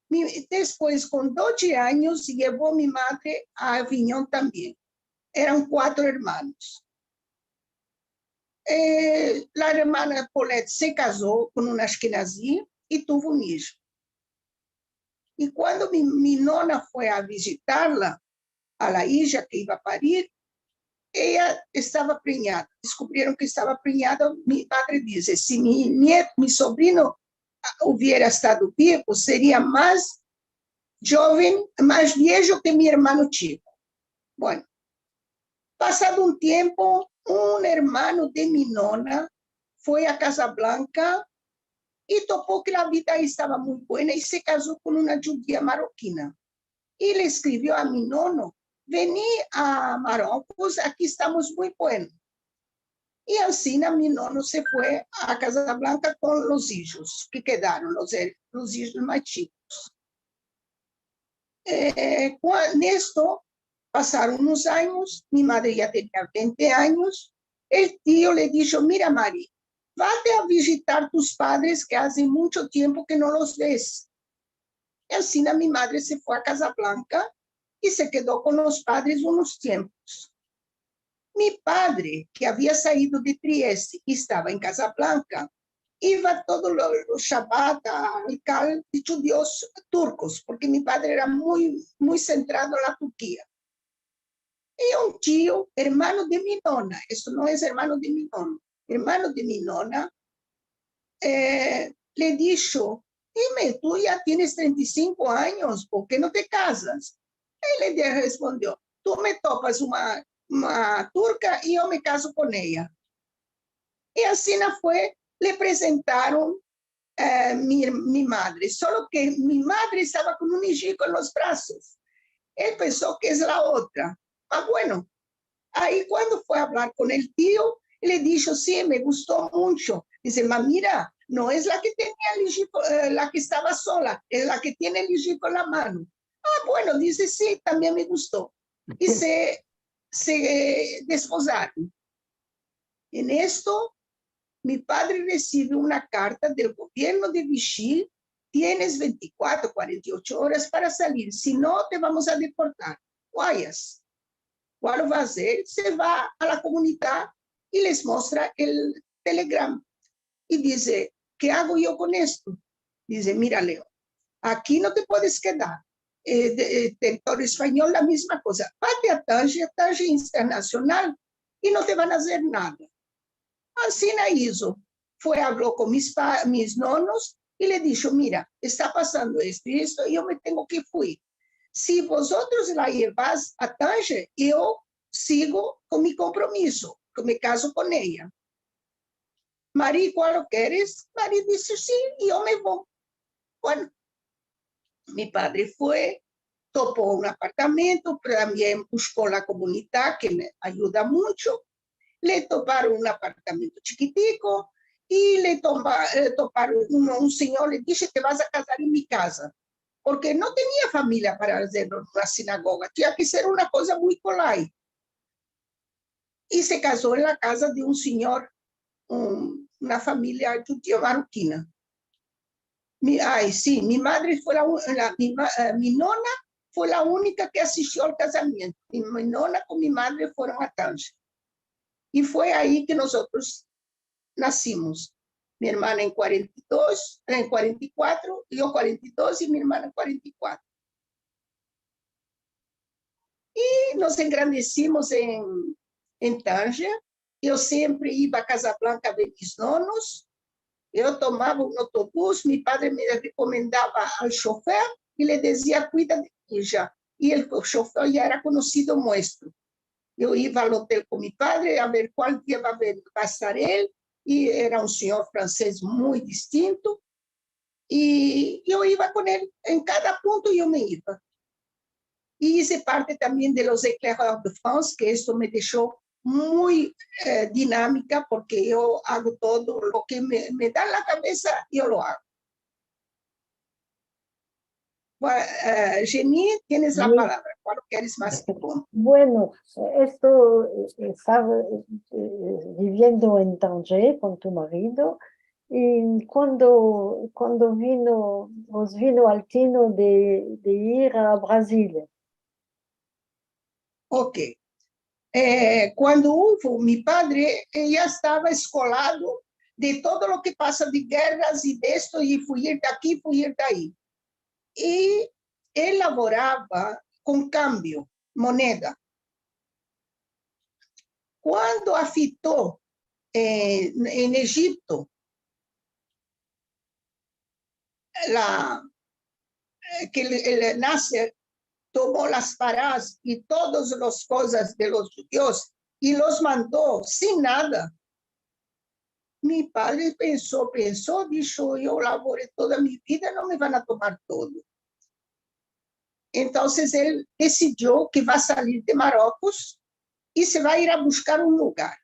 Mi, despues, kon doze anyos, yevo mi madre a Avinyon tambien. Eran kuatro ermanos. Eh, la ermana Paulette se kazo kon un ashkenazi i tuvo un ijo. I kuando mi, mi nona fue a vijitarla, a la ija ke iva a parir, eya estava prenyada. Deskubrieron ke estava prenyada. Mi madre dize, "Si mi nieto, mi sobrino, ah, uviera estado bivo, seria mas joven, mas viejo ke mi ermano chiko." Bueno, pasado un tiempo, un ermano de mi nona fue a Kazablanka i topo ke la vida ayi estava muy buena i se kazo kon una djudia marokina. I le eskrivio a mi nono, "Veni a Marokos, aki estamos muy bueno." I ansina mi nono se fue a Kazablanka kon los ijos ke kedaron, los, los ijos mas chikos. Eh, kua-, en esto pasaron unos anyos, mi madre ya tenia vente anyos, el tio le disho, "Mira, Mari, vate a vijitar tus padres ke aze muncho tiempo ke no los ves." I ansina mi madre se fue a Kazablanka i se kedo kon los padres unos tiempos. Mi padre, ke avia saido de Trieste i estava en Kazablanka, iva todo lo, lo shabat a, al kal de djudios turkos, porke mi padre era muy, muy sentrado en la Turkia. I un tio, ermano de mi nona, esto no es ermano de mi nono, ermano de mi nona, eh, le disho, "Dime, tu ya tienes trenta i sinko anyos, por ke no te kazas?" I le de-, respondio, "Tu me topas una, una turka i yo me kazo kon eya." I ansina fue, le prezentaron, eh, mi, mi madre, solo ke mi madre estava kon un ijiko en los brazos. El penso ke es la otra. Ma bueno, ayi kuando fue a avlar kon el tio, le disho, "Si, me gusto muncho." Dize, "Ma mira, no es la ke tenia el ijiko, eh, la ke estava sola, es la ke tiene el ijiko en la mano." "Ah, bueno", dize, "si, tambien me gusto." I se, se, eh, despozaron. En esto, mi padre resive una karta del govierno de Vichy, "Tienes vente i kuatro, kuarenta i ocho oras para salir, si no, te vamos a deportar. Vayas." Kualo va azer? Se va a la komunidad i les mostra el telegrama. I dize, "Ke ago yo kon esto?" Dize, "Mira, Leo, aki no te puedes kedar. Eh, de, eh, teritorio espanyol, la mizma koza. Vate a Tanger, Tanger internasional, i no te van a azer nada." Ansina izo. Fue, avlo kon mis pa-, mis nonos, i le disho, "Mira, esta pasando esto i esto, yo me tengo ke fuir. Si vozotros la yevas a Tanger, yo sigo kon mi kompromiso, ke me kazo kon eya." "Mari, kualo keres?" Mari dize, "Si, yo me vo." Bueno, Mi padre fue, topou un apartamento, tambien bushkó la komunidad, ke me ayuda muncho. Le toparon un apartamento chikitiko i le toma-, eh, toparon uno, un sinyor le dishe: "Te vas a kazar en mi kaza", porke no tenia famiya para azer una sinagoga, tenia ke ser una koza muy kolay. I se kazo en la kaza de un sinyor, un, una famiya djudia marokina. Mi, ay, si, mi madre fue la u-, la, mi ma-, eh, mi nona fue la unika ke asistio al kazamiento. Mi, mi nona kon mi madre fueron a Tanger. I fue ayi ke mozotros nasimos. Mi ermana en kuarenta i dos, en kuarenta i kuatro, yo kuarenta i dos i mi ermana en kuarenta i kuatro. I mos engrandesimos en, en Tanger. Yo siempre iva a Kazablanka a ver mis nonos. Yo tomava un otobus, mi padre me rekomendava al shofer i le dizia: "Kuida de ella". I el shofer ya era konosido muestro. Yo iva al otel kon mi padre a ver kual dia va a ven-, va a estar el, i era un sinyor fransez muy distinto. I yo iva kon el, en kada punto yo me iva. I ize parte tambien de los Eclaireurs de France, ke esto me desho muy, eh, dinamika, porke yo ago todo lo ke me, me da en la kavesa, yo lo ago. Bua-, eh, Jenny, tienes la palavra. Kualo keres mas ke konte? Bueno, esto, eh, estav, eh, biviendo en Tanger kon tu marido, i kuando, kuando vino, os vino al tino de, de ir a Brazil? Ok. Eh, kuando uvo, mi padre, eh, ya estava eskolado de todo lo ke pasa, de gerras i de esto, i fuyir de aki, fuyir de ayi. I el lavorava kon kambio, moneda. Kuando afito, eh, en Ejipto, la, eh, ke el, el Nasser tomo las paras i todas las kozas de los djudios i los mando sin nada. Mi padre penso, penso, disho: "Yo lavore toda mi vida, no me van a tomar todo". Entonses el desidio ke va a salir de Marokos i se va a ir a bushkar un lugar.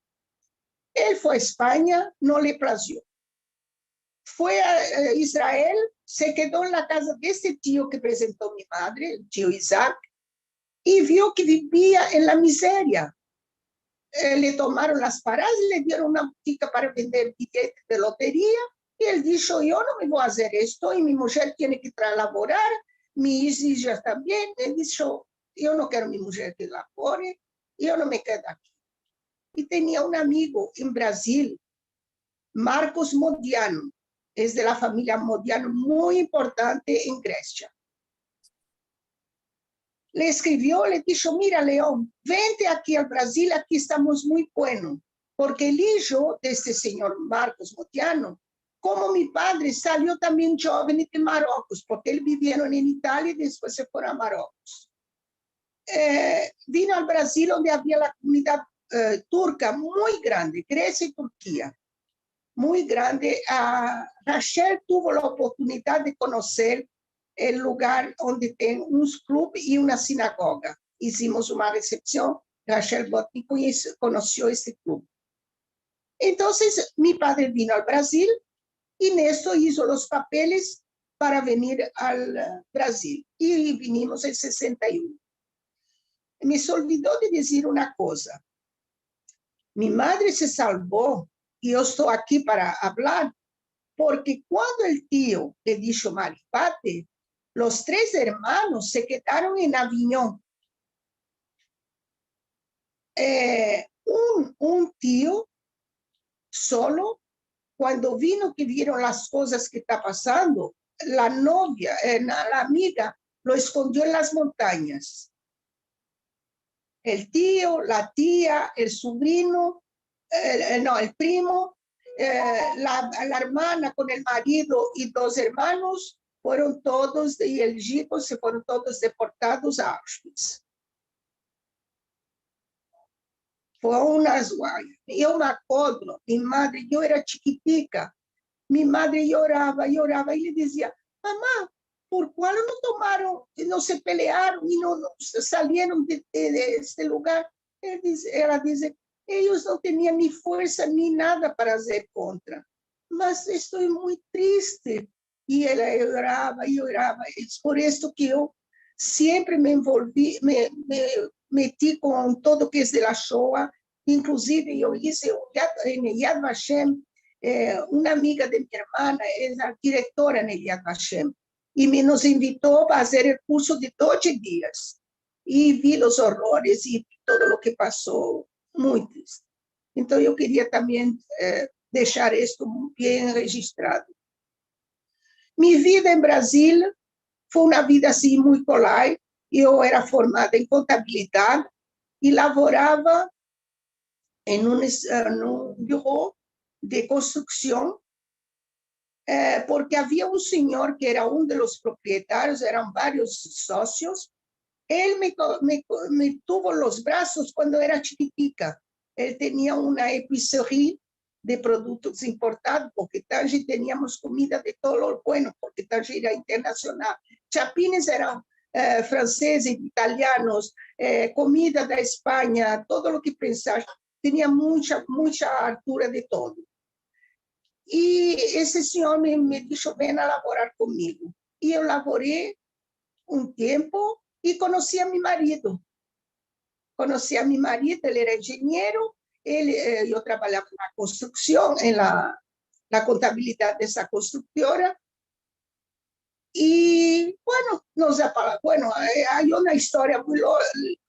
El fue a Espanya, no le plazio. Fue a, eh, Israel, se kedo en la kaza de este tio ke prezento mi madre, el tio Isaac, i vio ke bivia en la mizeria. Eh, le tomaron las paras, le dieron una butika para vender billete de loteria, i el disho: "Yo no me vo a azer esto, i mi mujer tiene ke tra-, lavorar, mis ijos tambien". El disho: "Yo no kero mi mujer ke lavore, yo no me kedo aki". I tenia un amigo en Brazil, Marcos Modiano, es de la famiya Modiano, muy importante en Gresia. Le eskrivio, le disho: "Mira, Leon, vente aki al Brazil, aki estamos muy bueno", porke el ijo de este sinyor Marcos Modiano, komo mi padre, salio tambien djoven de Marokos, porke el bivieron en Italia i despues se fueron a Marokos. Eh, vino al Brazil, onde avia la komunidad, eh, turka muy grande, Gresia i Turkia, muy grande. A Rachel tuvo la oportunidad de konoser el lugar onde ten un klub i una sinagoga. Izimos una resepsion, Rachel Botnick konosi-, konosio este klub. Entonses, mi padre vino al Brazil i en esto izo los papeles para venir al, eh, Brazil. I vinimos en sesenta i uno. Me se olvido de dizir una koza. Mi madre se salvo, i yo esto aki para avlar, porke kuando el tio le disho: "Maripate", los tres ermanos se kedaron en Avinyon. Eh, un, un tio solo, kuando vino ke vieron las kozas ke esta pasando, la novia, eh, na-, la amiga, lo eskondio en las montanyas. El tio, la tia, el suvrino, el, el, no, el primo, eh, la, la ermana kon el marido i dos ermanos, fueron todos, i el ijo, se fueron todos deportados a Auschwitz. Fue unas, ay, yo me akodro, mi madre, yo era chikitika, mi madre yorava, yorava, i le dizia: "Mama, por kual no tomaron, no se pelearon i no, no salieron de, de, de este lugar?" El dize, ela dize, "Eyos no tenian ni fuersa ni nada para azer kontra. Mas esto muy triste." I ela yorava, i yorava. Es por esto ke yo siempre me envolvi, me, me meti kon todo ke es de la Shoah. Inkluzive, yo ize un Yad, en el Yad Vashem, eh, una amiga de mi ermana es la direktora en el Yad Vashem, i me, nos invito para azer el kurso de doze dias. I vi los orores i todo lo ke paso, muy triste. Entonses, yo keria tambien, eh, deshar esto bien rejistrado. Mi vida en Brazil fue una vida ansi muy kolay. Yo era formada en kontabilidad i lavorava en un, es-, en un biro de konstruksion, eh, porke avia un sinyor ke era uno de los proprietarios, eran varios sosios. El me ko-, me ko-, me tuvo los brazos kuando era chikitika. El tenia una epiceria de produktos importados, porke Tangier teniamos komida de todo lo bueno, porke Tangier era internasional. Chapines eran, eh, fransezes, italianos, eh, komida de Espanya, todo lo ke pensas. Tenia muncha, muncha altura de todo. I ese sinyor me, me disho, "Ven a lavorar komigo." I yo lavori un tiempo i konosi a mi marido. Konosi a mi marido, el era injeniero, el, eh, yo trabalhava en la konstruksion, en la, la kontabilidad de esa konstruktora. I, bueno, nos apa-, bueno, eh, ay una istoria muy lo-,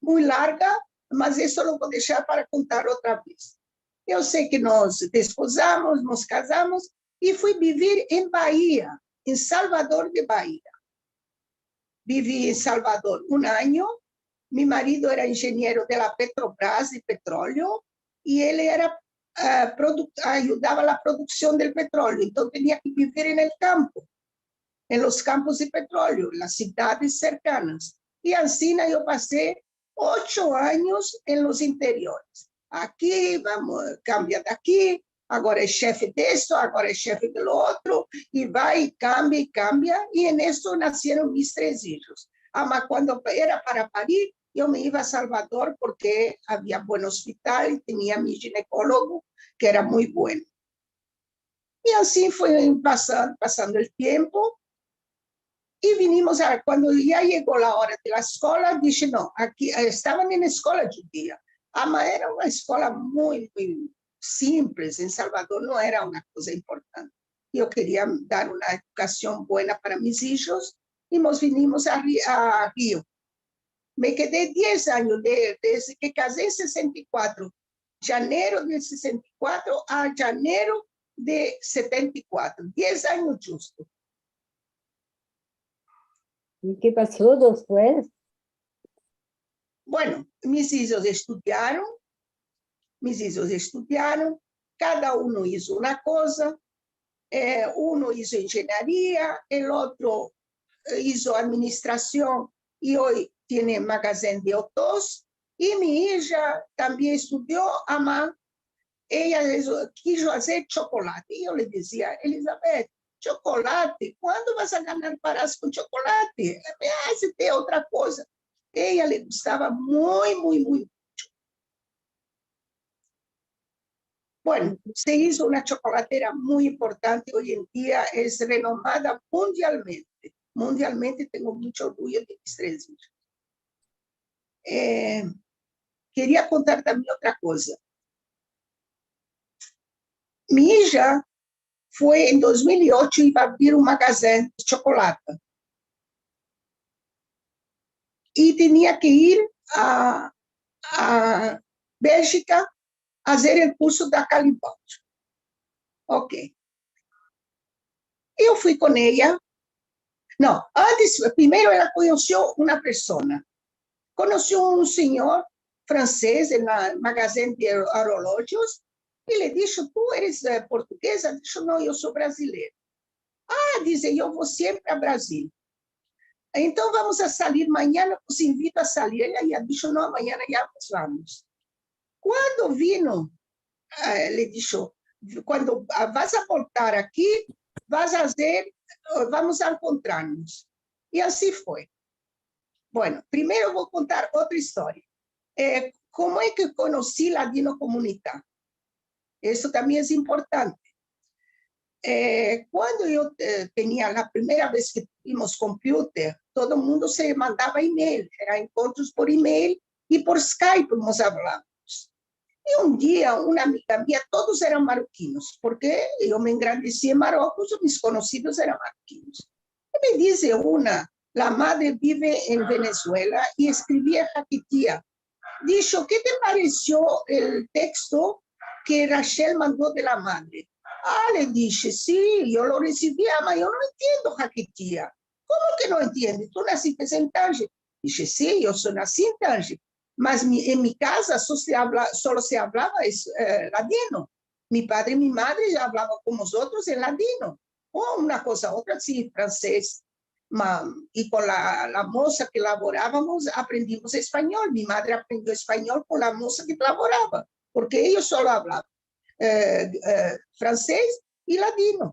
muy larga, mas esto lo vo deshar para kontar otra vez. Yo se ke nos despozamos, nos kazamos i fui bivir en Bahia, en Salvador de Bahia. Bivi en Salvador un anyo. Mi marido era injeniero de la Petrobras de petroleo i el era, eh, produk-, ayudava la produksion del petroleo. Entonses tenia ke bivir en el kampo, en los kampos de petroleo, en las sivdades serkanas. I ansina yo pasi ocho anyos en los interiores. Aki, vamos, kambia de aki, agora es shefe de esto, agora es shefe de lo otro, i va i kambia i kambia, i en esto nasieron mis tres ijos. Ama kuando era para parir, yo me iva a Salvador porke avia buen ospital i tenia mi jinekologo, ke era muy bueno. I ansi fue pasan-, pasando el tiempo. I vinimos a, kuando ya yego la ora de la eskola, dishe, "No, aki", eh, estavan en eskola djudia. Ama era una eskola muy, muy simples. En Salvador no era una koza importante. Yo keria dar una edukasion buena para mis ijos i mos vinimos a Ri-, a Rio. Me kedi diez anyos, de, dezde ke kazi en sesenta i kuatro, yanero del sesenta i kuatro a yanero de setenta i kuatro, diez anyos djusto. I ke paso despues? Bueno, mis ijos estudiaron, mis ijos estudiaron, kada uno izo una koza, eh, uno izo injenieria, el otro, eh, izo administrasion i oy tiene magazin de otos, i mi ija tambien estudio, ama eya es-, kijo azer chokolate. I yo le dizia, "Elizabeth, chokolate, kuando vas a ganar para kon chokolate? Me aze de otra koza." Eya le gustava muy, muy, muy mucho. Bueno, se izo una chokolatera muy importante. Oy en dia es renomada mundialmente. Mundialmente tengo mucho orguyo de mis tres ijos. Eh, keria kontar tambien otra koza. Mi ija fue en dos mil i ocho, iva a abrir un magazin de chokolate. I tenia ke ir a, a Beljika a azer el kurso de Akaliboch. Ok. Yo fui kon eya. No, antes, primero ela konosio una persona. Konosio un sinyor fransez en la magazin de horolojios i le disho, "Tu eres, eh, portugeza?" Disho, "No, yo so brazilera." "Ah", dize, "yo vo siempre a Brazil. Entonses vamos a salir manyana, os invito a salir." Eya disho, "No, manyana ya mos vamos." Kuando vino, eh, le disho, "Kuando, ah, vas a voltar aki, vas a azer, eh, vamos a enkontrarmos." I ansi foi. Bueno, primero vo kontar otra istoria. Eh, komo es ke konosi Ladinokomunita? Esto tambien es importante. Eh, kuando yo, eh, tenia la primera vez ke tuvimos kompyuter, todo mundo se mandava email, era enkontros por email i por Skype mos avlavamos. I un dia, una amiga mia, todos eran marokinos, porke yo me engrandesi en Marokos, mis konosidos eran marokinos. I me dize una, la madre bive en Venezuela i eskrivia en hakitia. Disho, ke te paresio el teksto ke Rachel mando de la madre? A, le dishe, si, yo lo resivi, ama yo no entiendo hakitia. Komo ke no entiendes? Tu nasiste en Tanjer. Dishe, si, yo so nasi en Tanjer. Mas mi, en mi kaza so se avla, solo se avlava es, eh, ladino. Mi padre i mi madre ya avlava kon mozotros en ladino. O una koza u otra, si, fransez. Ma, i kon la, la moza ke lavoravamos, aprendimos espanyol. Mi madre aprendio espanyol kon la moza ke lavorava, porke eyos solo avlavan, eh, eh, fransez i ladino.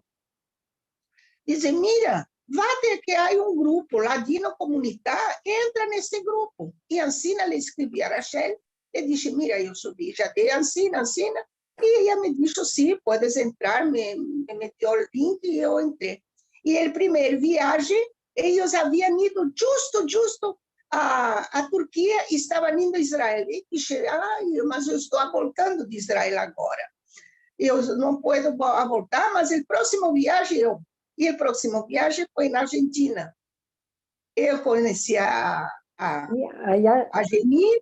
Dize, mira, vate ke ay un grupo, Ladinokomunita, entra en este grupo. I ansina le eskrivi a Rachel, le dishe, mira, yo so de, ya de ansina, ansina. I eya me disho, si, puedes entrar, me, me metio el link i yo entre. I el primer viaje, eyos avian ido djusto, djusto a, a Turkia i estavan indo a Israel. I dishe, ay, mas yo esto avoltando de Israel agora. Yo no puedo vo-, avoltar, mas el proksimo viaje yo. I el proksimo viaje foi en Arjentina. Yo konosi a, a, a Jenny,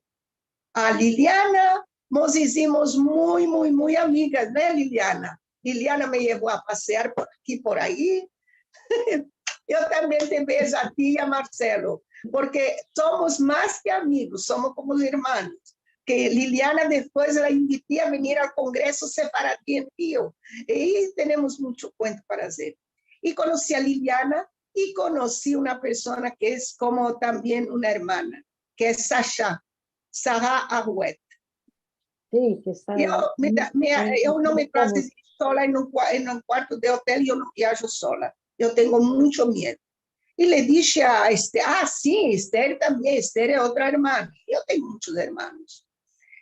a Liliana, mos izimos muy, muy, muy amigas, ne, Liliana? Liliana me yevo a pasear por aki, por ayi. Yo tambien te bezo a ti i a Marcelo, porke somos mas ke amigos, somos komo ermanos. Ke Liliana despues la inviti a venir al Kongreso Sefaradi en Rio, i tenemos muncho kuento para azer. I konosi a Liliana i konosi una persona ke es komo tambien una ermana, ke es Sasha, Sahar Awet. Si, ke esta... Yo, mira, mira, yo no me plaze sola en un kua-, en un kuarto de otel, yo no viajo sola. Yo tengo muncho miedo. I le dishe a Esther, a, si, Esther tambien, Esther es otra ermana. Yo tengo munchos ermanos.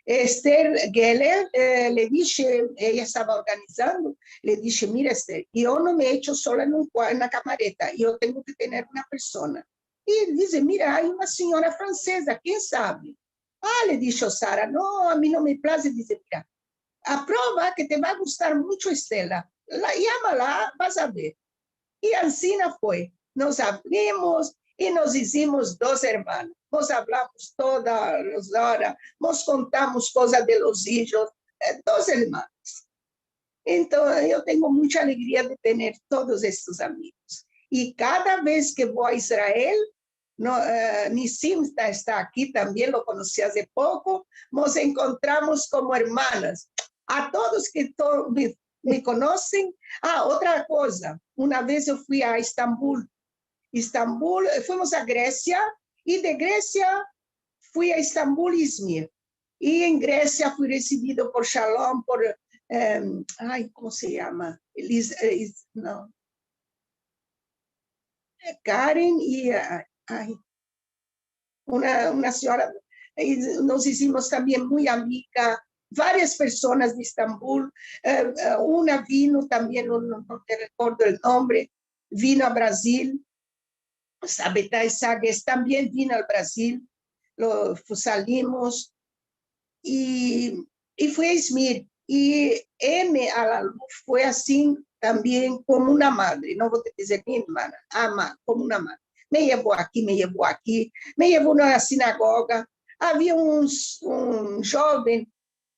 Esther Geller, eh, le dishe, eya estava organizando, le dishe, mira, Esther, yo no me echo sola en un kua-, en una kamareta, yo tengo ke tener una persona. I dize, mira, ay una sinyora franseza, ken save? A, le disho Sara, no, a mi no me plaze. Dize, mira, aprova ke te va a gustar muncho Estela. La, yamala, vas a ver. I ansina foi. Mos avimos i mos izimos dos ermanas. Mos avlamos toda la ora, mos kontamos koza de los ijos, eh, dos ermanas. Entonses, yo tengo muncha alegria de tener todos estos amigos. I kada vez ke vo a Israel, no, eh, Nissim esta, esta aki tambien, lo konosi aze poko, mos enkontramos komo ermanas. A todos ke to-, me, me konosen. A, otra koza, una vez yo fui a Estambul. Estambul, eh, fuimos a Gresia, i de Gresia fui a Estambul, Izmir. I en Gresia fui resivido por Shalom, por, em, ay, komo se yama? Liz, eh, Iz-, no. Eh, Karen i, ah, ay, una, una sinyora, i mos izimos tambien muy amiga, varias personas de Estambul, eh, eh, una vino tambien, no, no, no me rekordo el nombre, vino a Brazil, Sabetay Sages tambien vino al Brazil, lo, fu-, salimos, i, i fui a Izmir, i M a la luz foi asin tambien komo una madre, no vo a dizer mi ermana, ama, komo una madre. Me yevo aki, me yevo aki, me yevo a una sinagoga. Avia un, un joven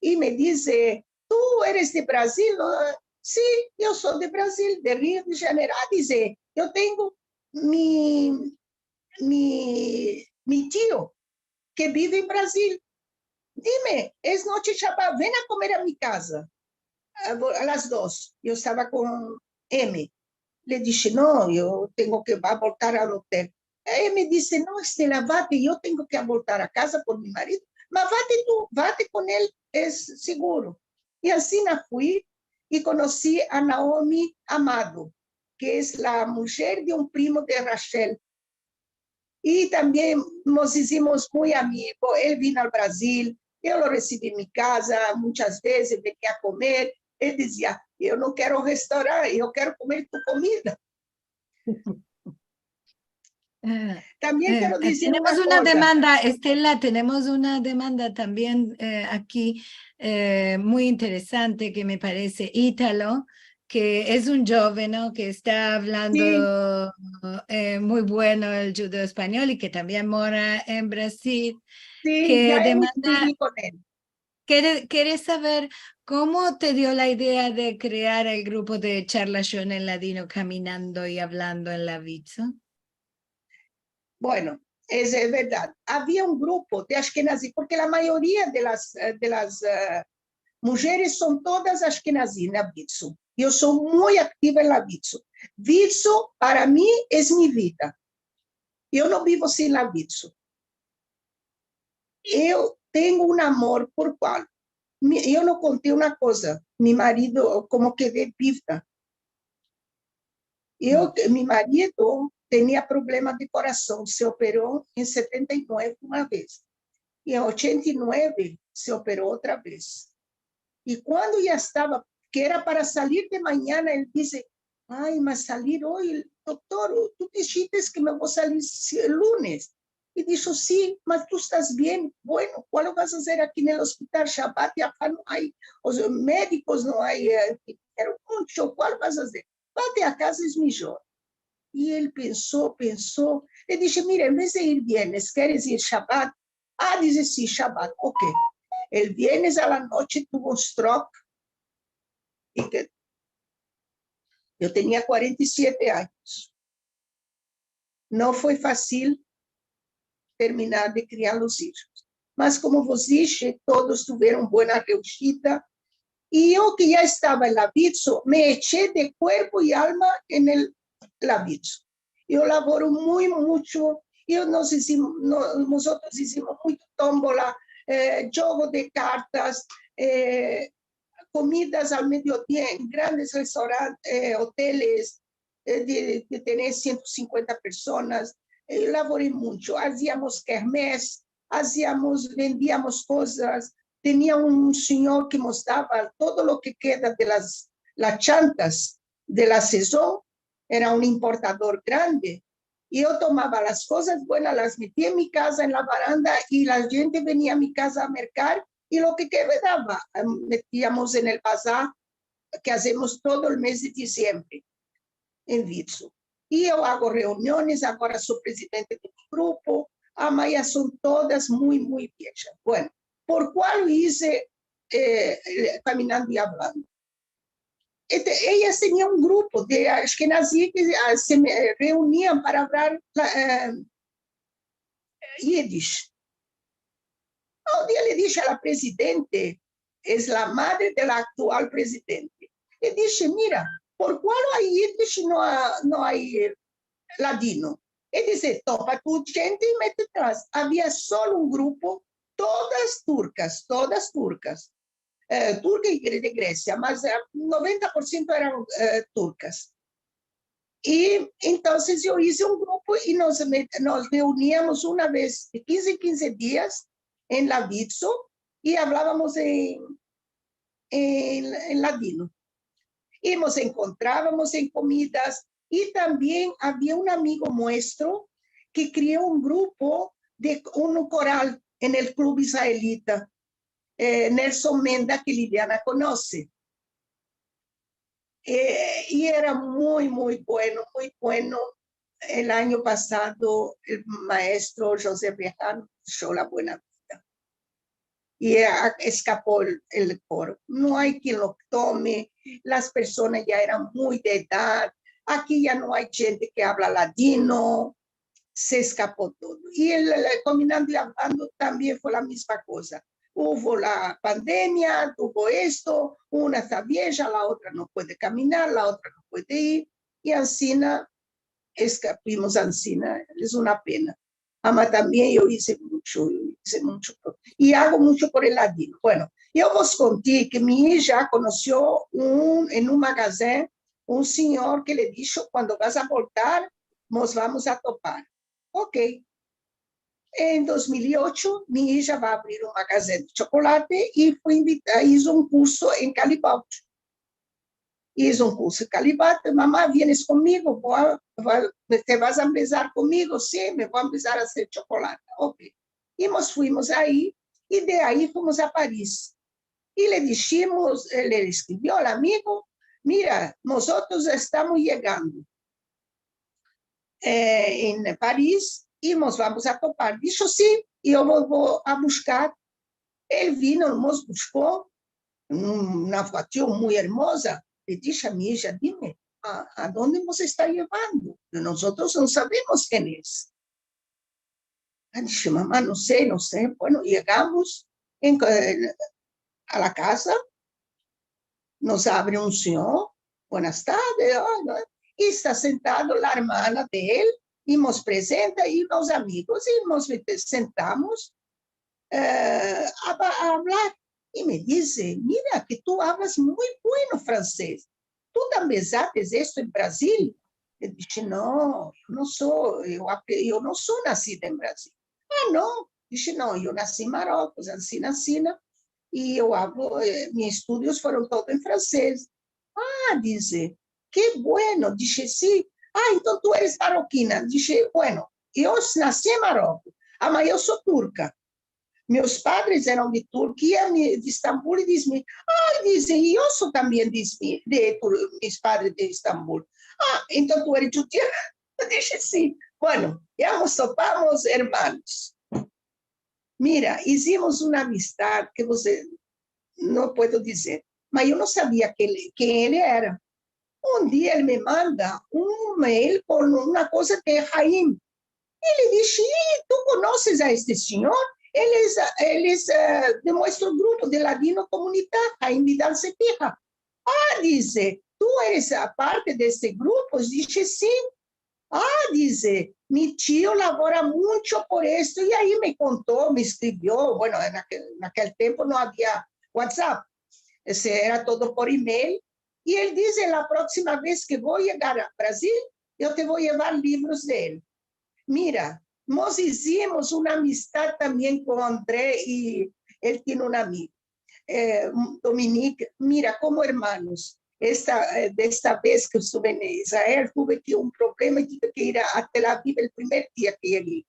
i me dize, tu eres de Brazil? No? Si, yo so de Brazil, de Rio de Janeiro. A, dize, yo tengo mi, mi, mi tio ke bive en Brazil. Dime, es noche Shabat, ven a komer a mi kaza a, a las dos. Yo estava kon M. Le dishe, no, yo tengo ke va-, voltar al otel. Eya me dize, no, Estela, vate, yo tengo ke voltar a kaza por mi marido. Ma vate tu, vate kon el, es seguro. I ansina fui i konosi a Naomi Amado, ke es la mujer de un primo de Rachel. I tambien mos izimos muy amigo. El vino al Brazil, eu lo resivi en mi kaza munchas vezes, venia a komer. El dizia, "Eu no kero restaurante, eu kero komer tu komida." Eh, tambien eh, kero dizir una koza. Tenemos una demanda, Estela, tenemos una demanda tambien, eh, aki, eh, muy interesante ke me parese, Italo, ke es un djoven, no, ke esta avlando, eh, muy bueno el djudeo-espanyol i ke tambien mora en Brazil, ke demanda, kere, kere saver komo te dio la idea de krear el grupo de Charla Shona en Ladino, Kaminando i Avlando en Lavizo. Bueno, es, es verdad. Avia un grupo de ashkenazi, porke la mayoria de las, eh, de las, eh, mujeres son todas ashkenazi en Lavizo. Yo so muy aktiva en Lavizo. Lavizo para mi es mi vida. Yo no bivo sin Lavizo. Eu tengo un amor por kual. Mi, eu no konti una koza. Mi marido, komo kede vivda. Eu, mi marido tenia problema de korason, se opero en setenta i nueve una vez. I en ochenta i nueve se opero otra vez. I kuando ya estava, ke era para salir de manyana, el dize, "Ay, mas salir oy, doktor, tu dishites ke me vo salir si-, lunes." I disho, "Si, mas tu estas bien. Bueno, kualo vas a azer aki en el ospital? Shabat i Ahad no ay, o sea, medikos no ay, eh, dinero muncho, kualo vas a azer? Vate a kaza, es mijor." I el penso, penso. Le dishe, "Mira, en vez de ir viernes, keres ir Shabat?" "Ah", dize, "si, Shabat." Ok. El viernes a la noche tuvo un stroke. I ke, yo tenia kuarenta i siete anyos. No foi fasil terminar de kriar los ijos. Mas, komo vos dishe, todos tuveron buena reushida. I yo, ke ya estava en Lavizo, me eche de kuerpo i alma en el Lavizo. Yo lavoro muy muncho. Yo, mozotros izimos mucho tombola, eh, djogo de kartas, eh, komidas al mediodia en grandes restorantes, eh, oteles, eh, de, de tener siento sinkuenta personas. Eh, lavori muncho. Aziamos kermes, aziamos, vendiamos kozas. Tenia un sinyor ke mos dava todo lo ke keda de las, las chantas de la sezon. Era un importador grande. I yo tomava las kozas buenas, las metia en mi kaza, en la baranda, i la djente venia a mi kaza a merkar, i lo ke kedava, em, metiamos en el bazar ke azemos todo el mez de disiembre en Lavizo. I yo ago reuniones, agora so prezidente de mi grupo, ama ya son todas muy, muy viechas. Bueno, por kual ize, eh, eh, Kaminando i Avlando? Este, eyas tenian un grupo de ashkenazi ke, ah, se me, eh, reunian para avlar la, eh, yiddish. Un dia le dishe a la prezidente, es la madre de la aktual prezidente, le dishe, "Mira, por kual ay yiddish i no a-, no ay, eh, ladino?" I dize, "Topa tu djente i mete tras." Avia solo un grupo, todas turkas, todas turkas. Eh, turka i gre-, de Gresia, mas, eh, noventa por siento eran, eh, turkas. I entonses yo ize un grupo i mos met-, mos reuniamos una vez de kinze en kinze dias en Lavizo i avlavamos en, en, en ladino. I mos enkontravamos en komidas. I tambien avia un amigo muestro ke krio un grupo de un koral en el Klub Israelita, eh, Nelson Menda, ke Liliana konose. Eh, i era muy, muy bueno, muy bueno. El anyo pasado, el maestro José Bejarano disho la buena vida. I a-, eskapo el, el koro. No ay kien lo tome, las personas ya eran muy de edad, aki ya no ay djente ke avla ladino, se eskapo todo. I el, el, el Kaminando i Avlando tambien fue la mizma koza. Uvo la pandemia, uvo esto, una esta vieja, la otra no puede kaminar, la otra no puede ir, i ansina eskapimos ansina, es una pena. Ama tambien yo ize muncho, yo ize muncho por, i ago muncho por el ladino. Bueno, yo vos konti ke mi ija konosio un, en un magazen, un sinyor ke le disho, "Kuando vas a voltar, mos vamos a topar." Ok. En dos mil i ocho, mi ija va avrir un magazen de chokolate i fui invitada, izo un kurso en Garibaldi. Izo un kurso en Garibaldi. Mama, vienes konmigo? Vo a, va, te vas a ambezar konmigo? Si, me vo a ambezar a azer chokolate. Ok. I mos fuimos ayi, i de ayi fuimos a Paris. I le dishimos, eh, le eskrivio al amigo: "Mira, mozotros estamos yegando, eh, en Paris i mos vamos a topar." Disho: "Si, yo vo, vo a bushkar." El vino, mos bushko, un, una voiture muy ermoza. Le dishe a mi ija: "Dime, a, a donde mos esta yevando? Mozotros no savemos ken es." Ay, dishe: "Mama, no se, no se." Bueno, yegamos en, en, a la kaza, mos avre un sinyor, "Buenas tardes", ay, no, i esta sentado la ermana de el, i mos prezenta, i los amigos, i mos sentamos, eh, a, a avlar. I me dize: "Mira ke tu avlas muy bueno fransez. Tu tambien azes esto en Brazil?" Le dishe: "No, yo no so, yo ap-, yo no so nasida en Brazil." "A, no?" Dishe: "No, yo nasi en Marokos, ansina, ansina, i yo avlo, eh, mis estudios fueron todo en fransez." "A," dize, "ke bueno." Dishe: "Si." "A, entonses tu eres marokina." Dishe: "Bueno, yo nasi en Marokos, ama yo so turka. Mis padres eran de Turkia, mi, de Estambul, i dize mi, ay, dize, i yo so tambien de, de Tur-, mis padres de Estambul." "A, entonses tu eres djudia?" Dishe: "Si." Bueno, ya mos topamos ermanos. Mira, izimos una amistad ke vos, eh, no puedo dizer, mas yo no savia ke el, ken el era. Un dia el me manda un mail kon una koza de Haim. I le dishe: "I tu konoses a este sinyor? El es, el es, eh, de muestro grupo de Ladinokomunita, Haim Vidal Cepija." "A," dize, "tu eres, a, parte de este grupo?" Dishe: "Si." "A," dize, "mi tio lavora muncho por esto." I ayi me konto, me eskrivio. Bueno, en akel, en akel tiempo no avia WhatsApp. Ese era todo por email. I el dize: "La proksima vez ke vo a yegar a Brazil, yo te vo a yevar livros de el." Mira, mos izimos una amistad tambien kon Andre, i el tiene un amigo, eh, Dominique. Mira, komo ermanos, esta, eh, de esta vez ke estuve en Israel, tuve ke un problema i tuve ke ir a, a Tel Aviv el primer dia ke yegi.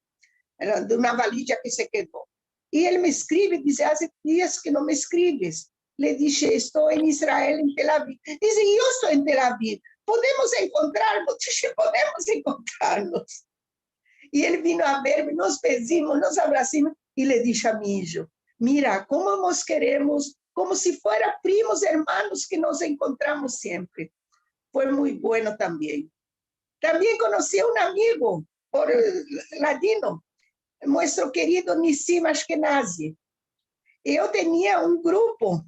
Era de una valija ke se kedo. I el me eskrive, dize: "Aze dias ke no me eskrives." Le dishe: "Esto en Israel, en Tel Aviv." Dize: "Yo esto en Tel Aviv. Podemos enkontrarmos?" Dishe: "Podemos enkontrarmos." I el vino a verme, mos bezimos, mos abrasimos, i le dishe a mi ijo: "Mira, komo mos keremos, komo si fuera primos ermanos ke mos enkontramos siempre." Fue muy bueno tambien. Tambien konosi a un amigo por, eh, ladino, muestro kerido Nissim Ashkenazi. Yo tenia un grupo,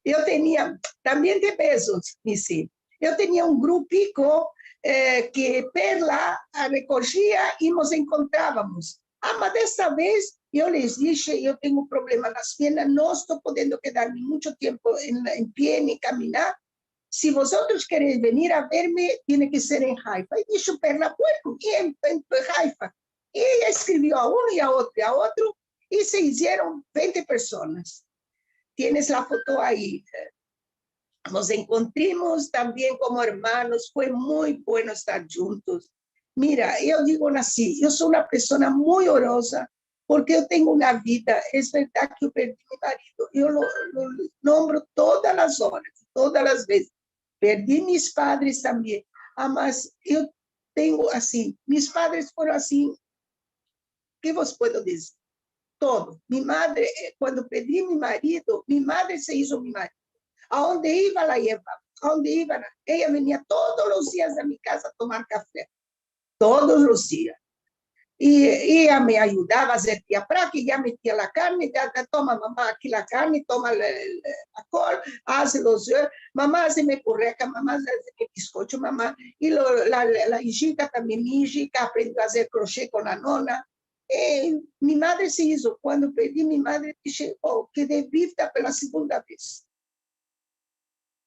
yo tenia, tambien te bezo, Nissim. Yo tenia un grupiko, eh, ke Perla, a, rekojia i mos enkontravamos. Ama de esta vez, yo les dishe: "Yo tengo problema en las piernas, no esto pudiendo kedarme muncho tiempo en, en pie ni kaminar. Si vozotros keresh venir a verme, tiene ke ser en Haifa." I disho Perla: "Bueno, i en, en Haifa." I ella eskrivio a uno i a otro i a otro, i se izieron vente personas. Tienes la foto ayi. Mos enkontrimos tambien komo ermanos, fue muy bueno estar djuntos. Mira, yo digo ansi, yo so una persona muy oroza, porke yo tengo una vida, es verdad ke yo perdi mi marido, yo lo, lo nombro todas las oras, todas las vezes. Perdi mis padres tambien. Amas, yo tengo ansi, mis padres fueron ansi, ke vos puedo dizir? Todo. Mi madre, eh, kuando perdi mi marido, mi madre se izo mi marido. Aonde iva la yevava, aonde iva la, eya venia todos los dias a mi kaza a tomar kafe. Todos los dias. I, i eya me ayudava a azer tiapraki, eya metia la karne, ya, ya, toma, mama, aki la karne, toma la, la, la kol, azlo, eh, mama, azme kureka, mama, azme biskocho, mama, i lo, la, la, la ijika tambien, mi ijika aprendio a azer kroshe kon la nona. Eh, mi madre se izo, kuando perdi mi madre, dishe: "Oh, kede vivda pe la segunda vez."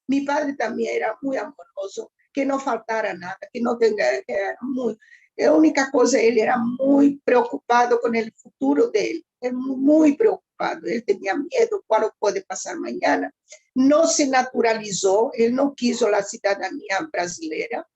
Mi padre tambien era muy amorozo, ke no faltara nada, ke no tenga, ke era muy, La unika koza, el era muy preokupado kon el futuro de el, el muy preokupado, el tenia miedo kualo puede pasar manyana. No se naturalizo, el no kizo la sitadania brazileira,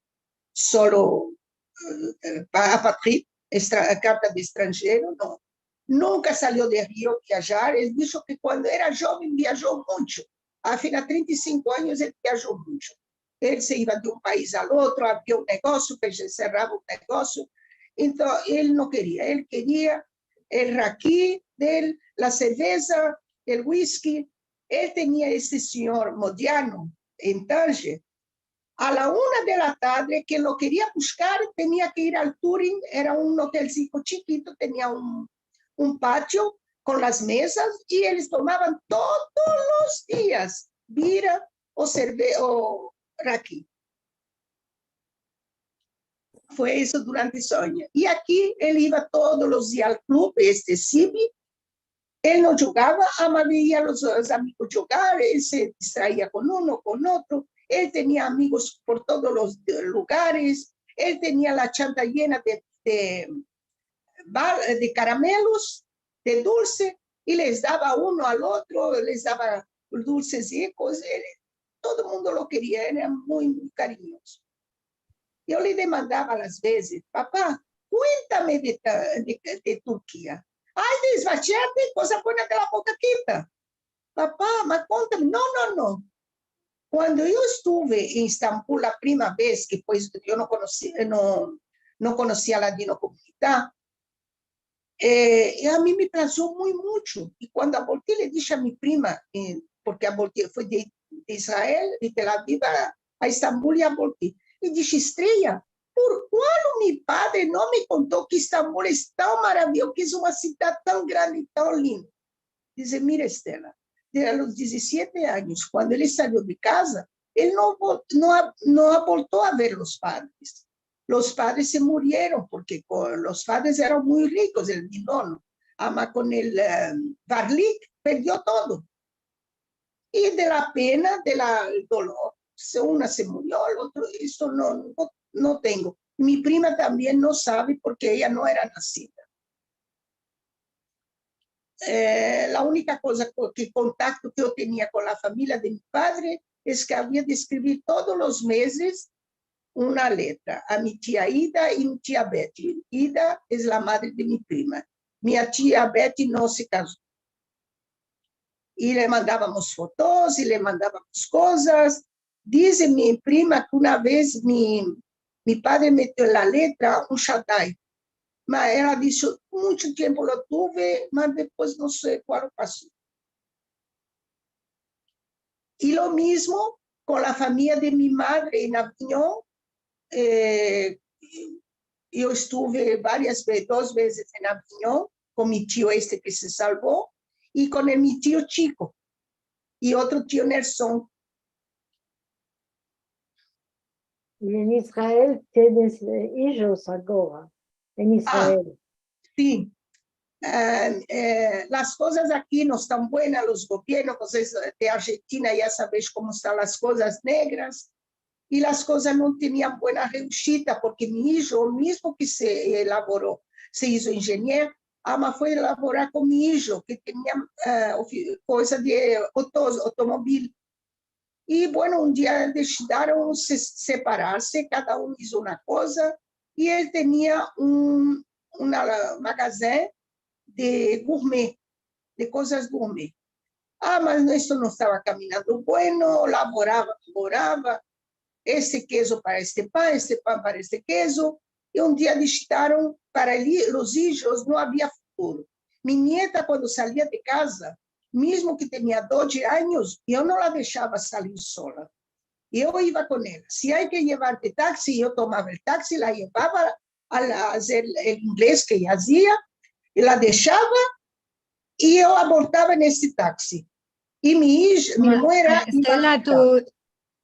solo, eh, eh, pa-, apatrid, estra-, karta de estranjero, no. Nunka salio de Rio viajar. El disho ke kuando era joven viajo muncho. Afina trinta i sinku anyos el viajo muncho. El se iva de un pais al otro, avria un negosio, ke se serava un negosio. Entonses, el no keria, el keria el raki de el, la serveza, el whisky. El tenia este sinyor Modiano, en Tanger, a la una de la tadre, ke lo keria bushkar, tenia ke ir al Touring, era un otelziko chikito, tenia un, un patio kon las mezas, i eles tomavan todos los dias bira o serve-, o raki. Fue eso durante su anyo. I aki el iva todos los dias al klub, este Sibi, el no jugava, ama veia los, los amigos jugar, el se distraia kon uno, kon otro. El tenia amigos por todos los lugares. El tenia la chanta yena de, de, bal-, de karamelos, de dulse, i les dava uno al otro, les dava dulses i kozas. El, todo mundo lo keria, era muy, muy karinyozo. Yo le demandava las vezes: "Papa, kuentame de ta-, de, de Turkia." "Ay, desvashate, koza buena de la boka kita." "Papa, ma kontame." "No, no, no." Kuando yo estuve en Estambul la prima vez, ke pues yo no konosia, no, no konosia la dino komunidad, eh, i a mi me plazio muy muncho. I kuando abolti, le dishe a mi prima, eh, porke abolti fue de, de Israel, de Tel Aviv a, a Estambul i abolti. I dishe: "Estreya, por kualo mi padre no me konto ke Estambul es tan maraviyozo, ke es una sivdad tan grande i tan linda?" Dize: "Mira, Estela, de a los dizesiete anyos, kuando el salio de kaza, el no vol-, no a-, no abolto a ver los padres. Los padres se murieron, porke ko-, los padres eran muy rikos, el, mi nono. Ama kon el, eh, Varlik perdio todo. I de la pena, de la, el dolor, se, una se murio, el otro, esto no, no, no tengo. Mi prima tambien no save porke eya no era nasida." Eh, la unika koza ko-, ke kontakto ke yo tenia kon la famiya de mi padre es ke avia de eskrivir todos los mezes una letra a mi tia Ida i mi tia Betty. Ida es la madre de mi prima. Mi tia Betty no se kazo. I le mandavamos fotos, i le mandavamos kozas. Dize mi prima ke una vez mi, mi padre metio en la letra un Shaddai. Ma ela disho, muncho tiempo lo tuve, ma despues no se kualo paso. I lo mizmo kon la famiya de mi madre en Avinyon. Eh, yo estuve varias ve-, dos vezes en Avinyon kon mi tio este ke se salvo i kon el, mi tio chiko i otro tio Nelson. I en Israel tienes, eh, ijos agora, en Israel. Si. Eh, eh, las kozas aki no estan buenas, los goviernos, pues, es, de Arjentina ya saves komo estan las kozas negras, i las kozas no tenian buena reushida, porke mi ijo, mizmo ke se elavoro, se izo injenier, ama fue elaborar kon mi ijo, ke tenia, eh, ofi-, koza de otos, otomobil. I, bueno, un dia desidiron se-, separarse, kada un izo una koza, i el tenia un, una magazen de gourmet, de kozas gourmet. Ah, mas esto no estava kaminando bueno, lavorava, lavorava, este kezo para este pan, este pan para este kezo, i un dia desidiron para li-, los ijos no avia futuro. Mi nieta, kuando salia de kaza, mizmo ke tenia doze anyos, yo no la deshava salir sola. Yo iva kon ela. Si ay ke yevarte taksi, yo tomava el taksi, la yevava a la, azer el inglez ke ella azia, i la deshava, i yo aboltava en este taksi. I mi ij-, mi nuera iva a Estela, tu,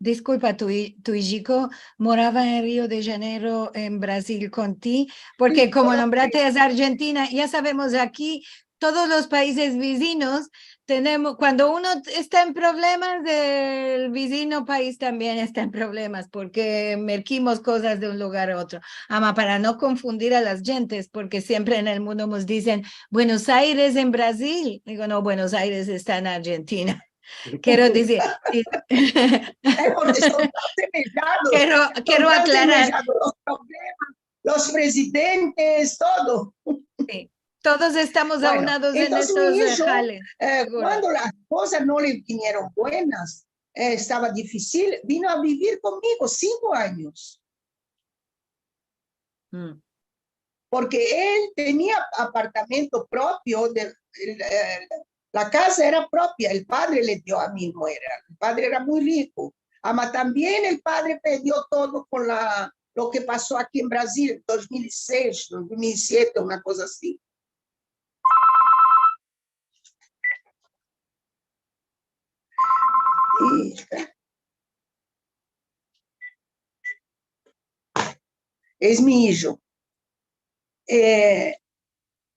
diskulpa, tu i-, tu ijiko morava en Rio de Janeiro, en Brazil, kon ti, porke komo nombrate es arjentina, ya savemos aki todos los paizes vizinos tenemos, kuando uno esta en problemas, el vizino paiz tambien esta en problemas, porke merkimos kozas de un lugar a otro. Ama, para no konfundir a las djentes, porke siempre en el mundo mos dizen, "Buenos Aires en Brazil". Digo, "No, Buenos Aires esta en Arjentina". Kero dizir, si. Eh, porke son tan semejados. Kero, kero Son tan aklarar. semejados. Los problemas, los prezidentes, todo. Si. Todos estamos Bueno, aunados en entonses estos, mi eh, ijo, hales. eh, Seguro. Kuando las kozas no le vinieron buenas, eh, estava difisil, vino a bivir komigo sinko anyos. Mm. Porke el tenia apartamento propio, de, el, eh, la kaza era propia, el padre le dio a mi nuera, el padre era muy riko. Ama, tambien el padre perdio todo kon la, lo ke paso aki en Brazil, dos mil i seis, dos mil i siete, una koza ansi. I es mi ijo. Eh,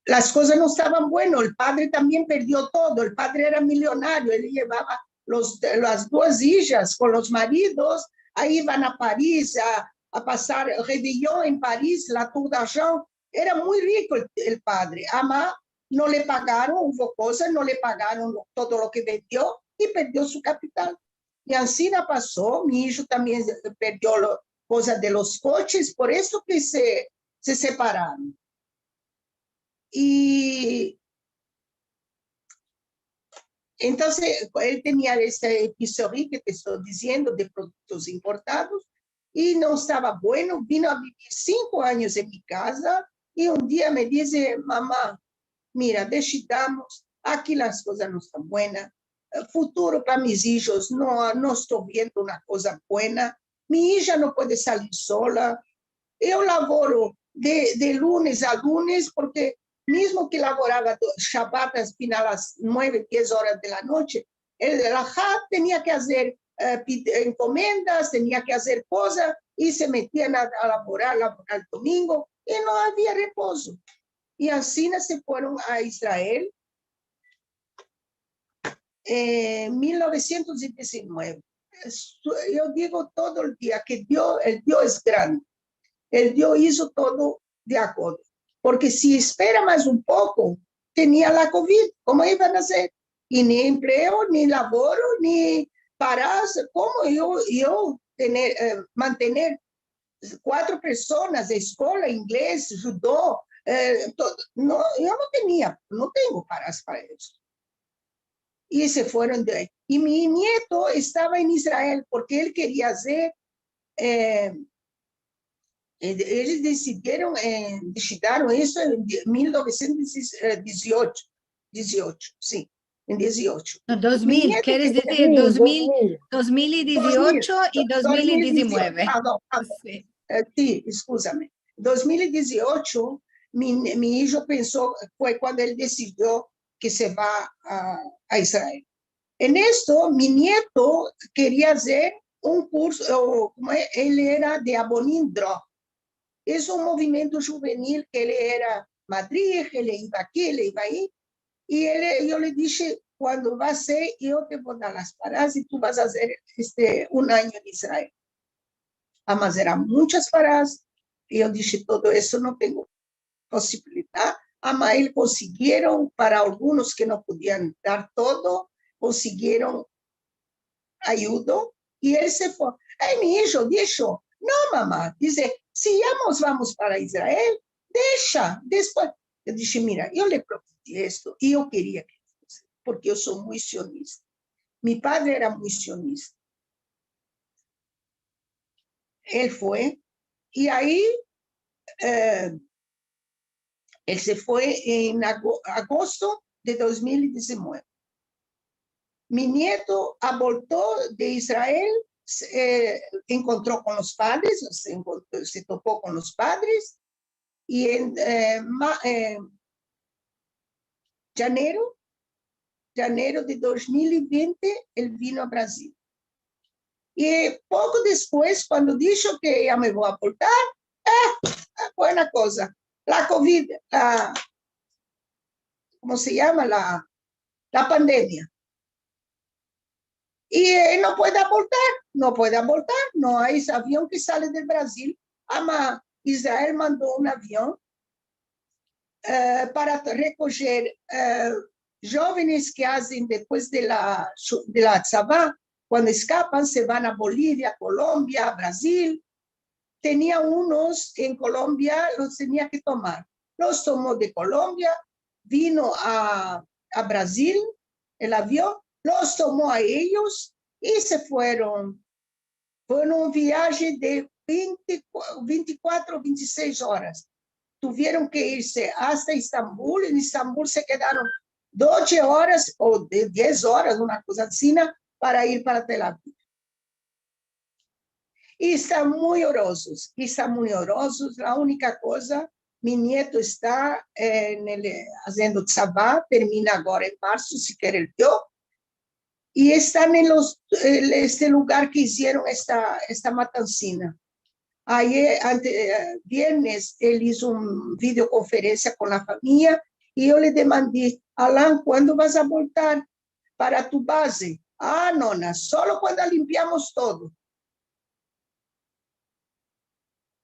las kozas no estavan bueno, el padre tambien perdio todo, el padre era milionario, el yevava los, las dos ijas kon los maridos, ayi ivan a Paris a, a pasar Reveillon en Paris, la Tour d'Argent, era muy riko el, el padre, ama no le pagaron, uvo kozas, no le pagaron lo, todo lo ke vendio i perdio su kapital. I ansina paso, mi ijo tambien perdio lo, kozas de los koches, por esto ke se, se separaron. I entonses, el tenia esta epiceria ke te esto diziendo de produktos importados, i no estava bueno, vino a bivir sinko anyos en mi kaza, i un dia me dize, "Mama, mira, desidimos, aki las kozas no estan buenas, eh, futuro para mis ijos, no, no esto viendo una koza buena, mi ija no puede salir sola, yo lavoro de, de lunes a lunes, porke mizmo ke lavorava do, Shabbat, al final las nueve, diez oras de la noche, el alahá tenia ke azer, eh, pid-, enkomendas, tenia ke azer kozas, i se metian a, a lavorar, lavorar domingo, i no avia repozo." I ansina se fueron a Israel, eh, mil novesientos i dizinueve. Esto, yo digo todo el dia ke Dio, el Dio es grande. El Dio izo todo de akordo. Porke si espera mas un poko, tenia la kovid, komo ivan a azer? I ni empleo, ni lavoro, ni paras, komo yo, yo tener, eh, mantener kuatro personas, eskola, inglez, djudo, eh, to-, no, yo no tenia, no tengo paras para esto. I se fueron de ayi. I mi nieto estava en Israel porke el keria azer, eh, eh, eyos desidieron, eh, desidiron esto en di-, mil novesientos diziocho, diziocho, si, en diziocho. No, dos mil, Mi nieto keres ke- dizir dos mil, dos mil i diziocho i dos mil i dizinueve. Pardon, pardon. Si. Eh, si, eskuzame. Dos mil i diziocho, mi, mi ijo penso, fue kuando el desidio ke se va a, a Israel. En esto, mi nieto keria azer un kurso, o, komo e-, el era de Abonim Dro. Es un movimiento djuvenil ke el era madrih, el iva aki, el iva ayi. I el, yo le dishe, "Kuando va a ser, yo te vo dar las paras i tu vas a azer, este, un anyo en Israel." Ama eran munchas paras, i yo dishe, "Todo esto no tengo posibilidad." Ama el konsigieron, para algunos ke no podian dar todo, konsigieron ayudo, i el se fue. Ai, mi ijo disho, "No, mama", dize, "si ya mos vamos para Israel, desha, despues." Yo dishe, "Mira, yo le prometi esto, i yo keria ke fuese, porke yo so muy sionista. Mi padre era muy sionista." El fue, i ayi, eh, el se fue en ago-, agosto de dos mil i dizinueve. Mi nieto abolto de Israel, se, eh, enkontro kon los padres, se enkont-, se topo kon los padres, i en, eh, ma-, eh, yanero, yanero de dos mil i vente, el vino a Brazil. I poko despues, kuando disho ke ya me vo a voltar, eh, buena koza, la kovid, la, komo se yama? La, la pandemia. I, eh, no puede abortar, no puede abortar, no ay avion ke sale del Brazil. Ama Israel mando un avion, eh, para rekojer, eh, jovenes ke azen despues de la, de la tzava, kuando eskapan, se van a Bolivia, Kolombia, Brazil. Tenia unos en Kolombia, los tenia ke tomar. Los tomo de Kolombia, vino a, a Brazil, el avion, los tomo a eyos i se fueron. Fue un viaje de vente, ventikuatro, ventiseis oras. Tuvieron ke irse asta Estambul. En Estambul se kedaron doze oras o de diez oras, una koza ansina, para ir para Tel Aviv. I estan muy orozos, i estan muy orozos. La unika koza, mi nieto esta, eh, en el, eh, aziendo tzava, termina agora en marso, si kere el Dio. I estan en los, el, este lugar ke izieron esta, esta matansina. Ayer, ante, eh, viernes, el izo un videokonferensia kon la famiya i yo le demandi: "Alan, kuando vas a voltar para tu baze?" "Ah, nona, solo kuando limpiamos todo."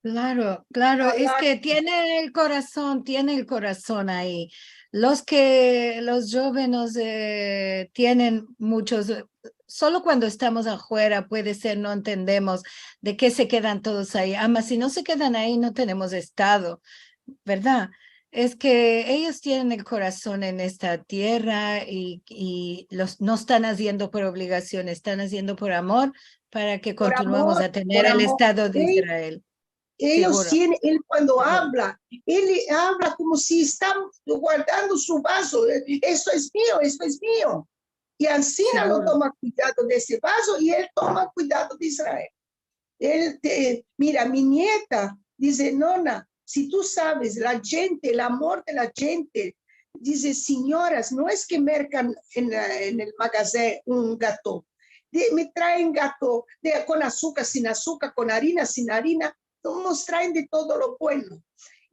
Klaro, klaro, es ke tiene el korason, tiene el korason ayi. Los ke, los djovenes, eh, tienen muchos, eh, solo kuando estamos afuera, puede ser, no entendemos de ke se kedan todos ayi. Ama si no se kedan ayi, no tenemos estado, verdad? Es ke eyos tienen el korason en esta tierra i, i los, no estan aziendo por obligasion, estan aziendo por amor, para ke kontinuemos a tener el Estado de Israel. Por amor. Eyos tienen, el kuando avla, el avla komo si esta guardando su vazo. "Esto es mio, esto es mio." I ansina lo toma kuidado de ese vazo i el toma kuidado de Israel. El te, mira, mi nieta dize: "Nona, si tu saves, la djente, el amor de la djente", dize, "sinyoras, no es ke merkan en, en el magazen un gato. De, me traen gato de, kon azukar, sin azukar, kon arina, sin arina, mos traen de todo lo bueno."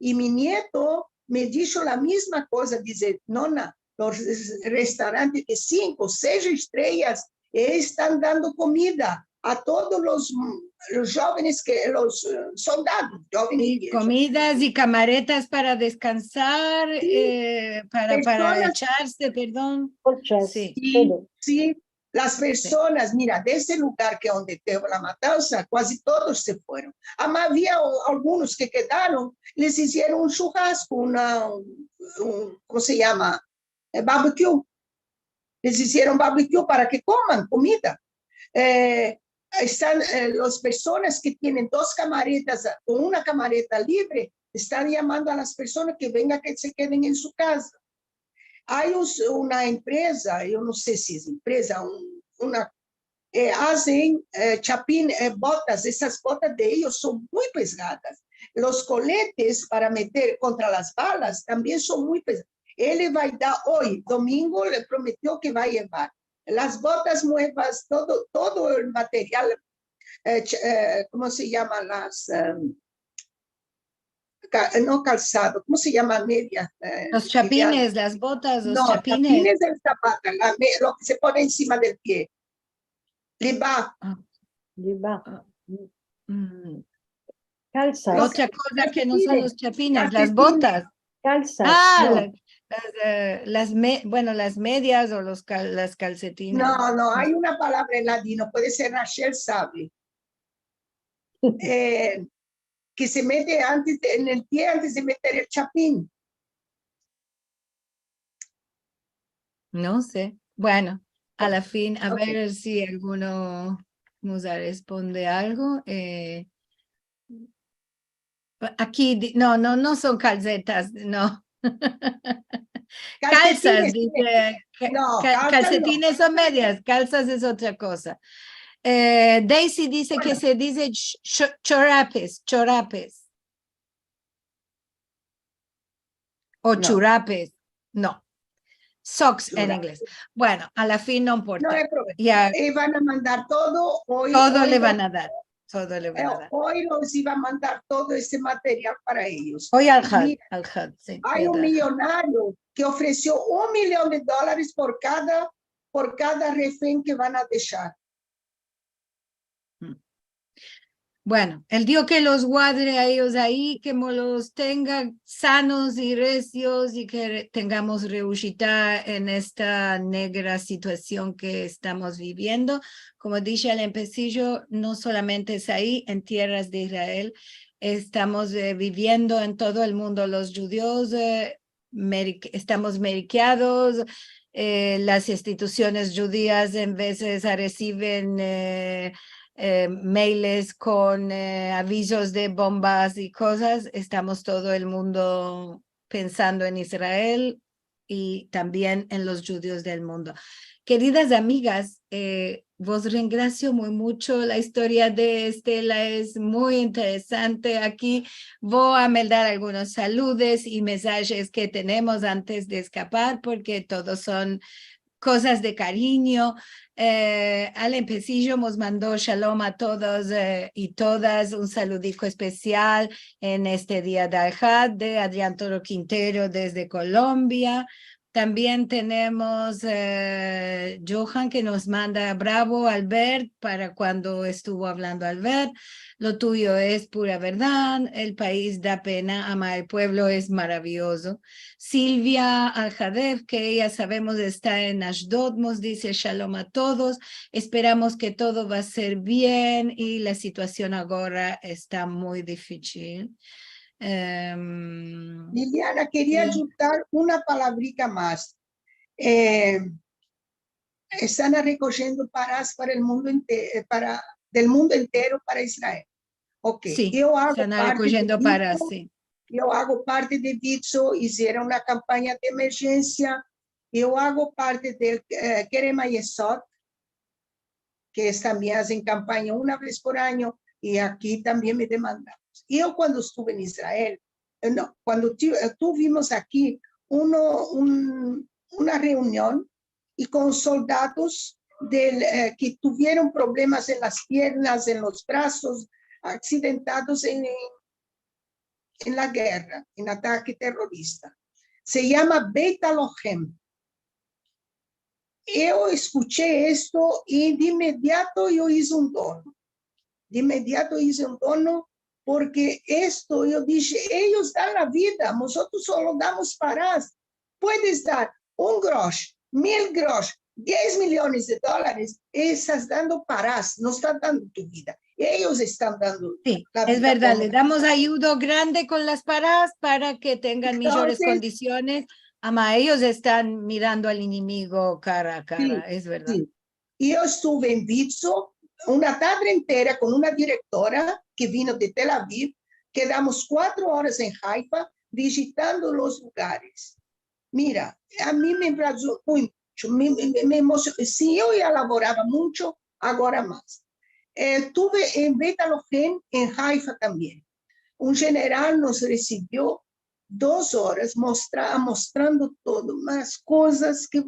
I mi nieto me disho la mizma koza, dize: "Nona, los restaurantes de sinko, sesh estreyas, estan dando komida a todos los, los djovenes ke, los, eh, soldados, djovenes i viejas." Komidas i kamaretas para deskansar, eh, para, para echarse, pardon. Kolchas, todo. Si, las personas, mira, de ese lugar ke onde tuvo la matansa, kuazi todos se fueron. Ama avia algunos ke kedaron, les izieron un shurrasko, una, un, komo se yama? Eh, barbecue. Les izieron barbecue para ke koman komida. Eh, estan, eh, las personas ke tienen dos kamaretas o una kamareta livre, estan yamando a las personas ke vengan, ke se keden en su kaza. Ay un, una empreza, yo no se si es empreza, un, una, eh, azen, eh, chapin, eh, botas, esas botas de eyos son muy pesadas. Los koletes para meter kontra las balas tambien son muy pesados. El va a dar oy, domingo, le prometio ke va a yevar las botas muevas, todo, todo el material, eh, ch-, eh, komo se yama? Las, em, ka-, no kalsado, komo se yama? Media, eh, los chapines, las botas, los chapines. No, chapines es zapata, la me-, lo ke se pone ensima del pie. Liba. Ah. Liba. Ah. Mm. Kalsas. Otra koza ke no son los chapines, las botas. Kalsas. Ah, no. La-, las, eh, las me-, bueno, las medias o los kal-, las kalsetines. No, no, ay una palavra en ladino, puede ser Rachel save. Eh, ke se mete antes de, en el pie antes de meter el chapin. No se. Bueno, a la fin, a ver si alguno mos responde algo. Eh, aki di-, no, no, no son kalsetas, no. Kalsas, dize, ka-, kalsetines son medias, kalsas es otra koza. Eh, Daisy dize ke se dize ch-, ch-, chorapes, chorapes. O churapes. No. Socks en inglez. Bueno, a la fin no importa. No ay problema. Ya. I van a mandar todo oy. Todo le van a dar. Todo le van a dar. Oy los iva a mandar todo ese material para eyos. Oy al Had, al Had, si. Ay un milionario ke ofresio un milion de dolares por kada, por kada refen ke van a deshar. Bueno, el Dio ke los guadre a eyos ayi, ke mo los tenga sanos i resios i ke re-, tengamos reushita en esta negra situasion ke estamos biviendo. Komo dishe al empesijo, no solamente es ayi, en tierras de Israel, estamos, eh, biviendo en todo el mundo. Los djudios, eh, meri-, estamos merikiados, eh, las institusiones djudias en vezes resiven, eh, eh, meiles kon, eh, avizos de bombas i kozas. Estamos todo el mundo pensando en Israel i tambien en los djudios del mundo. Keridas amigas, eh, vos rengrasio muy mucho. La istoria de Estela es muy interesante. Aki vo a meldar algunos saludes i mensajes ke tenemos antes de eskapar, porke todos son kozas de karinyo. Eh, al empesijo mos mando shalom a todos, eh, i todas. Un saludiko espesial en este dia de Alhad de Adrian Toro Quintero desde Kolombia. Tambien tenemos, eh, Johan ke mos manda bravo, Albert, para kuando estuvo avlando Albert. Lo tuyo es pura verdad. El pais da pena, ama el puevlo, es maraviozo. Silvia Alhadef, ke eya savemos esta en Ashdod, mos dize shalom a todos. Esperamos ke todo va a ser bien i la situasion agora esta muy difisil. Em, Liliana, keria si. Adjuntar una palabrika mas. Eh, estan rekojiendo paras para el mundo ente-, eh, para, del mundo entero para Israel. Ok, Si, yo ago estan parte de rekojiendo paras, Vitso, si. Yo ago parte de Vitso, izieron una kampanya de emerjensia. Yo ago parte del, eh, Kerem Ayesot, ke es tambien azen kampanya una vez por anyo, i aki tambien me demandamos. Yo kuando estuve en Israel, eh, no, kuando tu-, eh, tuvimos aki uno, un, una reunion i kon soldados del, eh, ke tuvieron problemas en las piernas, en los brazos, aksidentados en, en la gerra, en atake terorista. Se yama Beit Alohem. Yo eskuche esto i de inmediato yo ize un dono. De inmediato ize un dono, porke esto, yo dishe, eyos dan la vida, mozotros solo damos paras. Puedes dar un grosh, mil grosh, diez miliones de dolares, estas dando paras, no estas dando tu vida. Eyos estan dando la vida. Si, es verdad, le damos ayudo grande kon las paras para ke tengan mijores kondisiones. Ama, eyos estan mirando al enemigo kara a kara, es verdad. Si. I yo estuve en Vitso una tarde entera kon una direktora ke vino de Tel Aviv. Kedamos kuatro oras en Haifa vizitando los lugares. Mira, a mi me agradó muncho, me, me, me, me emosio-, si yo ya lavorava muncho, agora mas. Eh, estuve en Beit Alohem en Haifa tambien. Un jeneral mos resivio dos oras, mostra-, mostrando todo, mas kozas ke,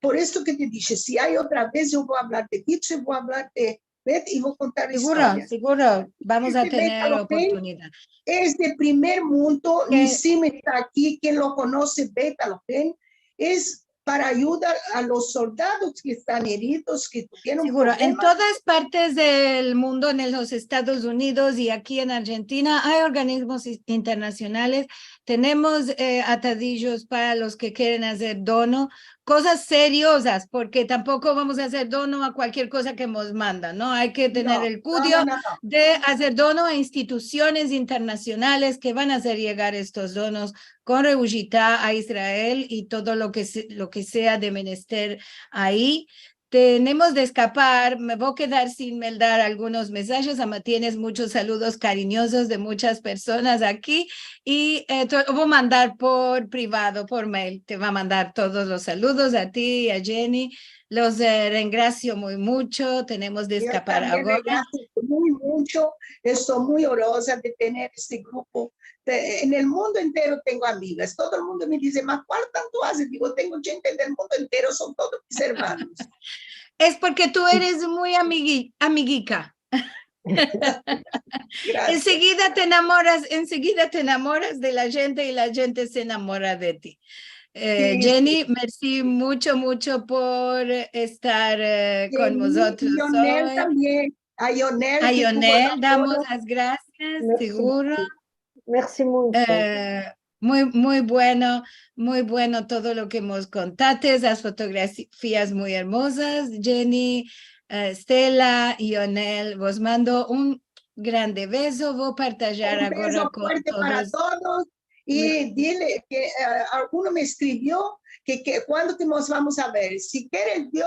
por esto ke te dishe, si ay otra vez, yo vo avlar de Vitso, vo avlar de Beit i vo kontar istoria. Seguro, seguro, vamos a tener oportunidad. Este Beit Alohem es de primer mundo, Nissim esta aki, ken lo konose, Beit Alohem es para ayudar a los soldados ke estan eridos, ke tuvieron problemas. Seguro, en todas partes del mundo, en los Estados Unidos i aki en Argentina, ay organismos i-, internasionales. Tenemos, eh, atadijos para los ke keren azer dono, kozas seriozas, porke tampoko vamos a azer dono a kualkier koza ke mos mandan, no? Ay ke tener el kudio de azer dono a institusiones internasionales ke van a azer yegar estos donos kon reushita a Israel i todo lo ke se, lo ke sea de menester ayi. Tenemos de eskapar, me vo a kedar sin meldar algunos mensajes, ama tienes muchos saludos karinyozos de muchas personas aki i, eh, te lo vo a mandar por privado, por mail. Te va a mandar todos los saludos a ti i a Jenny. Los, eh, rengrasio muy mucho. Tenemos de eskapar agora. Yo tambien rengrasio muy muncho. Esto muy oroza de tener este grupo. De, en el mundo entero tengo amigas. Todo el mundo me dize, "Ma, kual tanto azes?" Digo, "Tengo djente en el mundo entero, son todos mis ermanos." Es porke tu eres muy amigui-, amiguika. Gracias. Enseguida te enamoras, enseguida te enamoras de la djente i la djente se enamora de ti. Eh, si, Jenny, mersi muncho, muncho por estar, eh, kon mozotros oy. Lionel tambien. A Lionel, a Lionel damos las grasias, siguro. Mersi muncho. Eh, muy, muy bueno, muy bueno todo lo ke mos kontates, las fotografias muy ermozas. Jenny, eh, Stella, Lionel, vos mando un grande bezo. Vo a partajar agora kon todos. Un bezo fuerte para todos. I dile ke, eh, alguno me eskrivio ke, ke kuando ke mos vamos a ver. Si kere el Dio,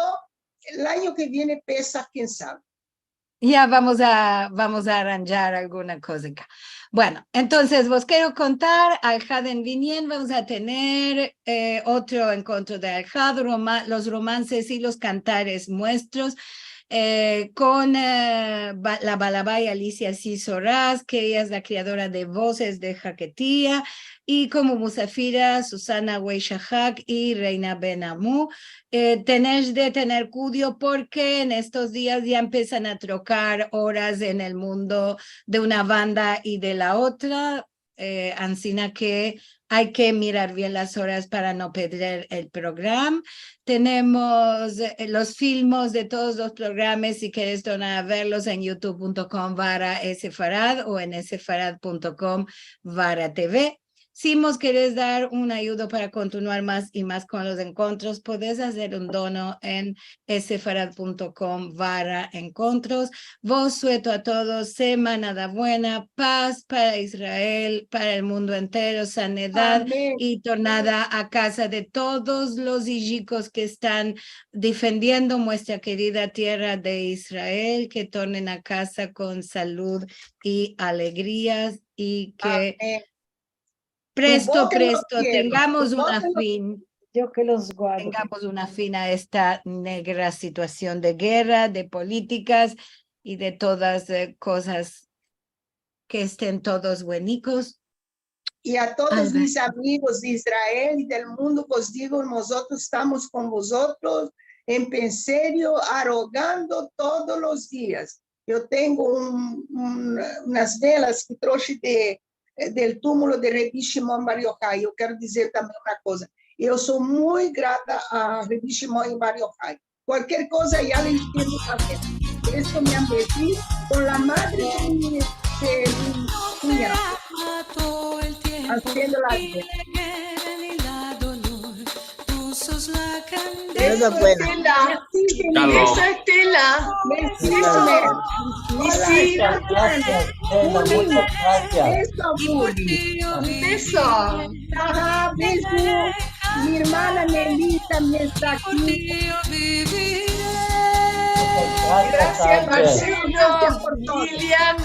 el anyo ke viene Pesah, ken save. Ya vamos a, vamos a aranjar alguna koza. Bueno, entonses vos kero kontar, Alhad en Vinyen, vamos a tener, eh, otro enkontro de Alhad, roma-, los romanses i los kantares muestros, eh, kon, eh, ba-, la balabay Alicia Sisoraz, ke eya es la kreadora de Vozes de Haketia, i komo musafira Susana Weishahak i Reina Ben Amu. Eh, tenesh de tener kuido porke en estos dias ya empesan a trokar oras en el mundo de una banda i de la otra. Eh, ansina ke ay ke mirar bien las oras para no pedrer el program. Tenemos, eh, los filmos de todos los programas, si keres tornar a verlos en youtube punto com barra sefarad o en sefarad punto com barra T V. Si mos keres dar un ayudo para kontinuar mas i mas kon los enkontros, podes azer un dono en sefarad punto com barra enkontros. Vos sueto a todos semanada buena, paz para Israel, para el mundo entero, sanidad i tornada a kaza de todos los ijikos ke estan defendiendo muestra kerida tierra de Israel, ke tornen a kaza kon salud i alegrias i ke presto, presto tengamos una fin, tengamos una fin a esta negra situasion de gerra, de politikas i de todas, eh, kozas, ke esten todos buenikos. I a todos mis amigos de Israel i del mundo, vos digo, mozotros estamos kon vozotros, en serio, rogando todos los dias. Yo tengo un, un, unas velas ke troshi de, del tumulo de Rebi Shimon Bar Yohai. Yo kero dizer tambien una koza. Yo so muy grata a Rebi Shimon Bar Yohai. Kualker koza ya le entiendo aver. Esto me ambezi kon la madre de mi, de mi kunyado. Aziendo la vida. Esa es buena. Esa es Stella. Muchas gracias, Stella, muchas gracias. Beso. Aha, beso. Mi ermana Melita tambien esta aki. Muchas gracias, Marcelo. Gracias por todo. Liliana.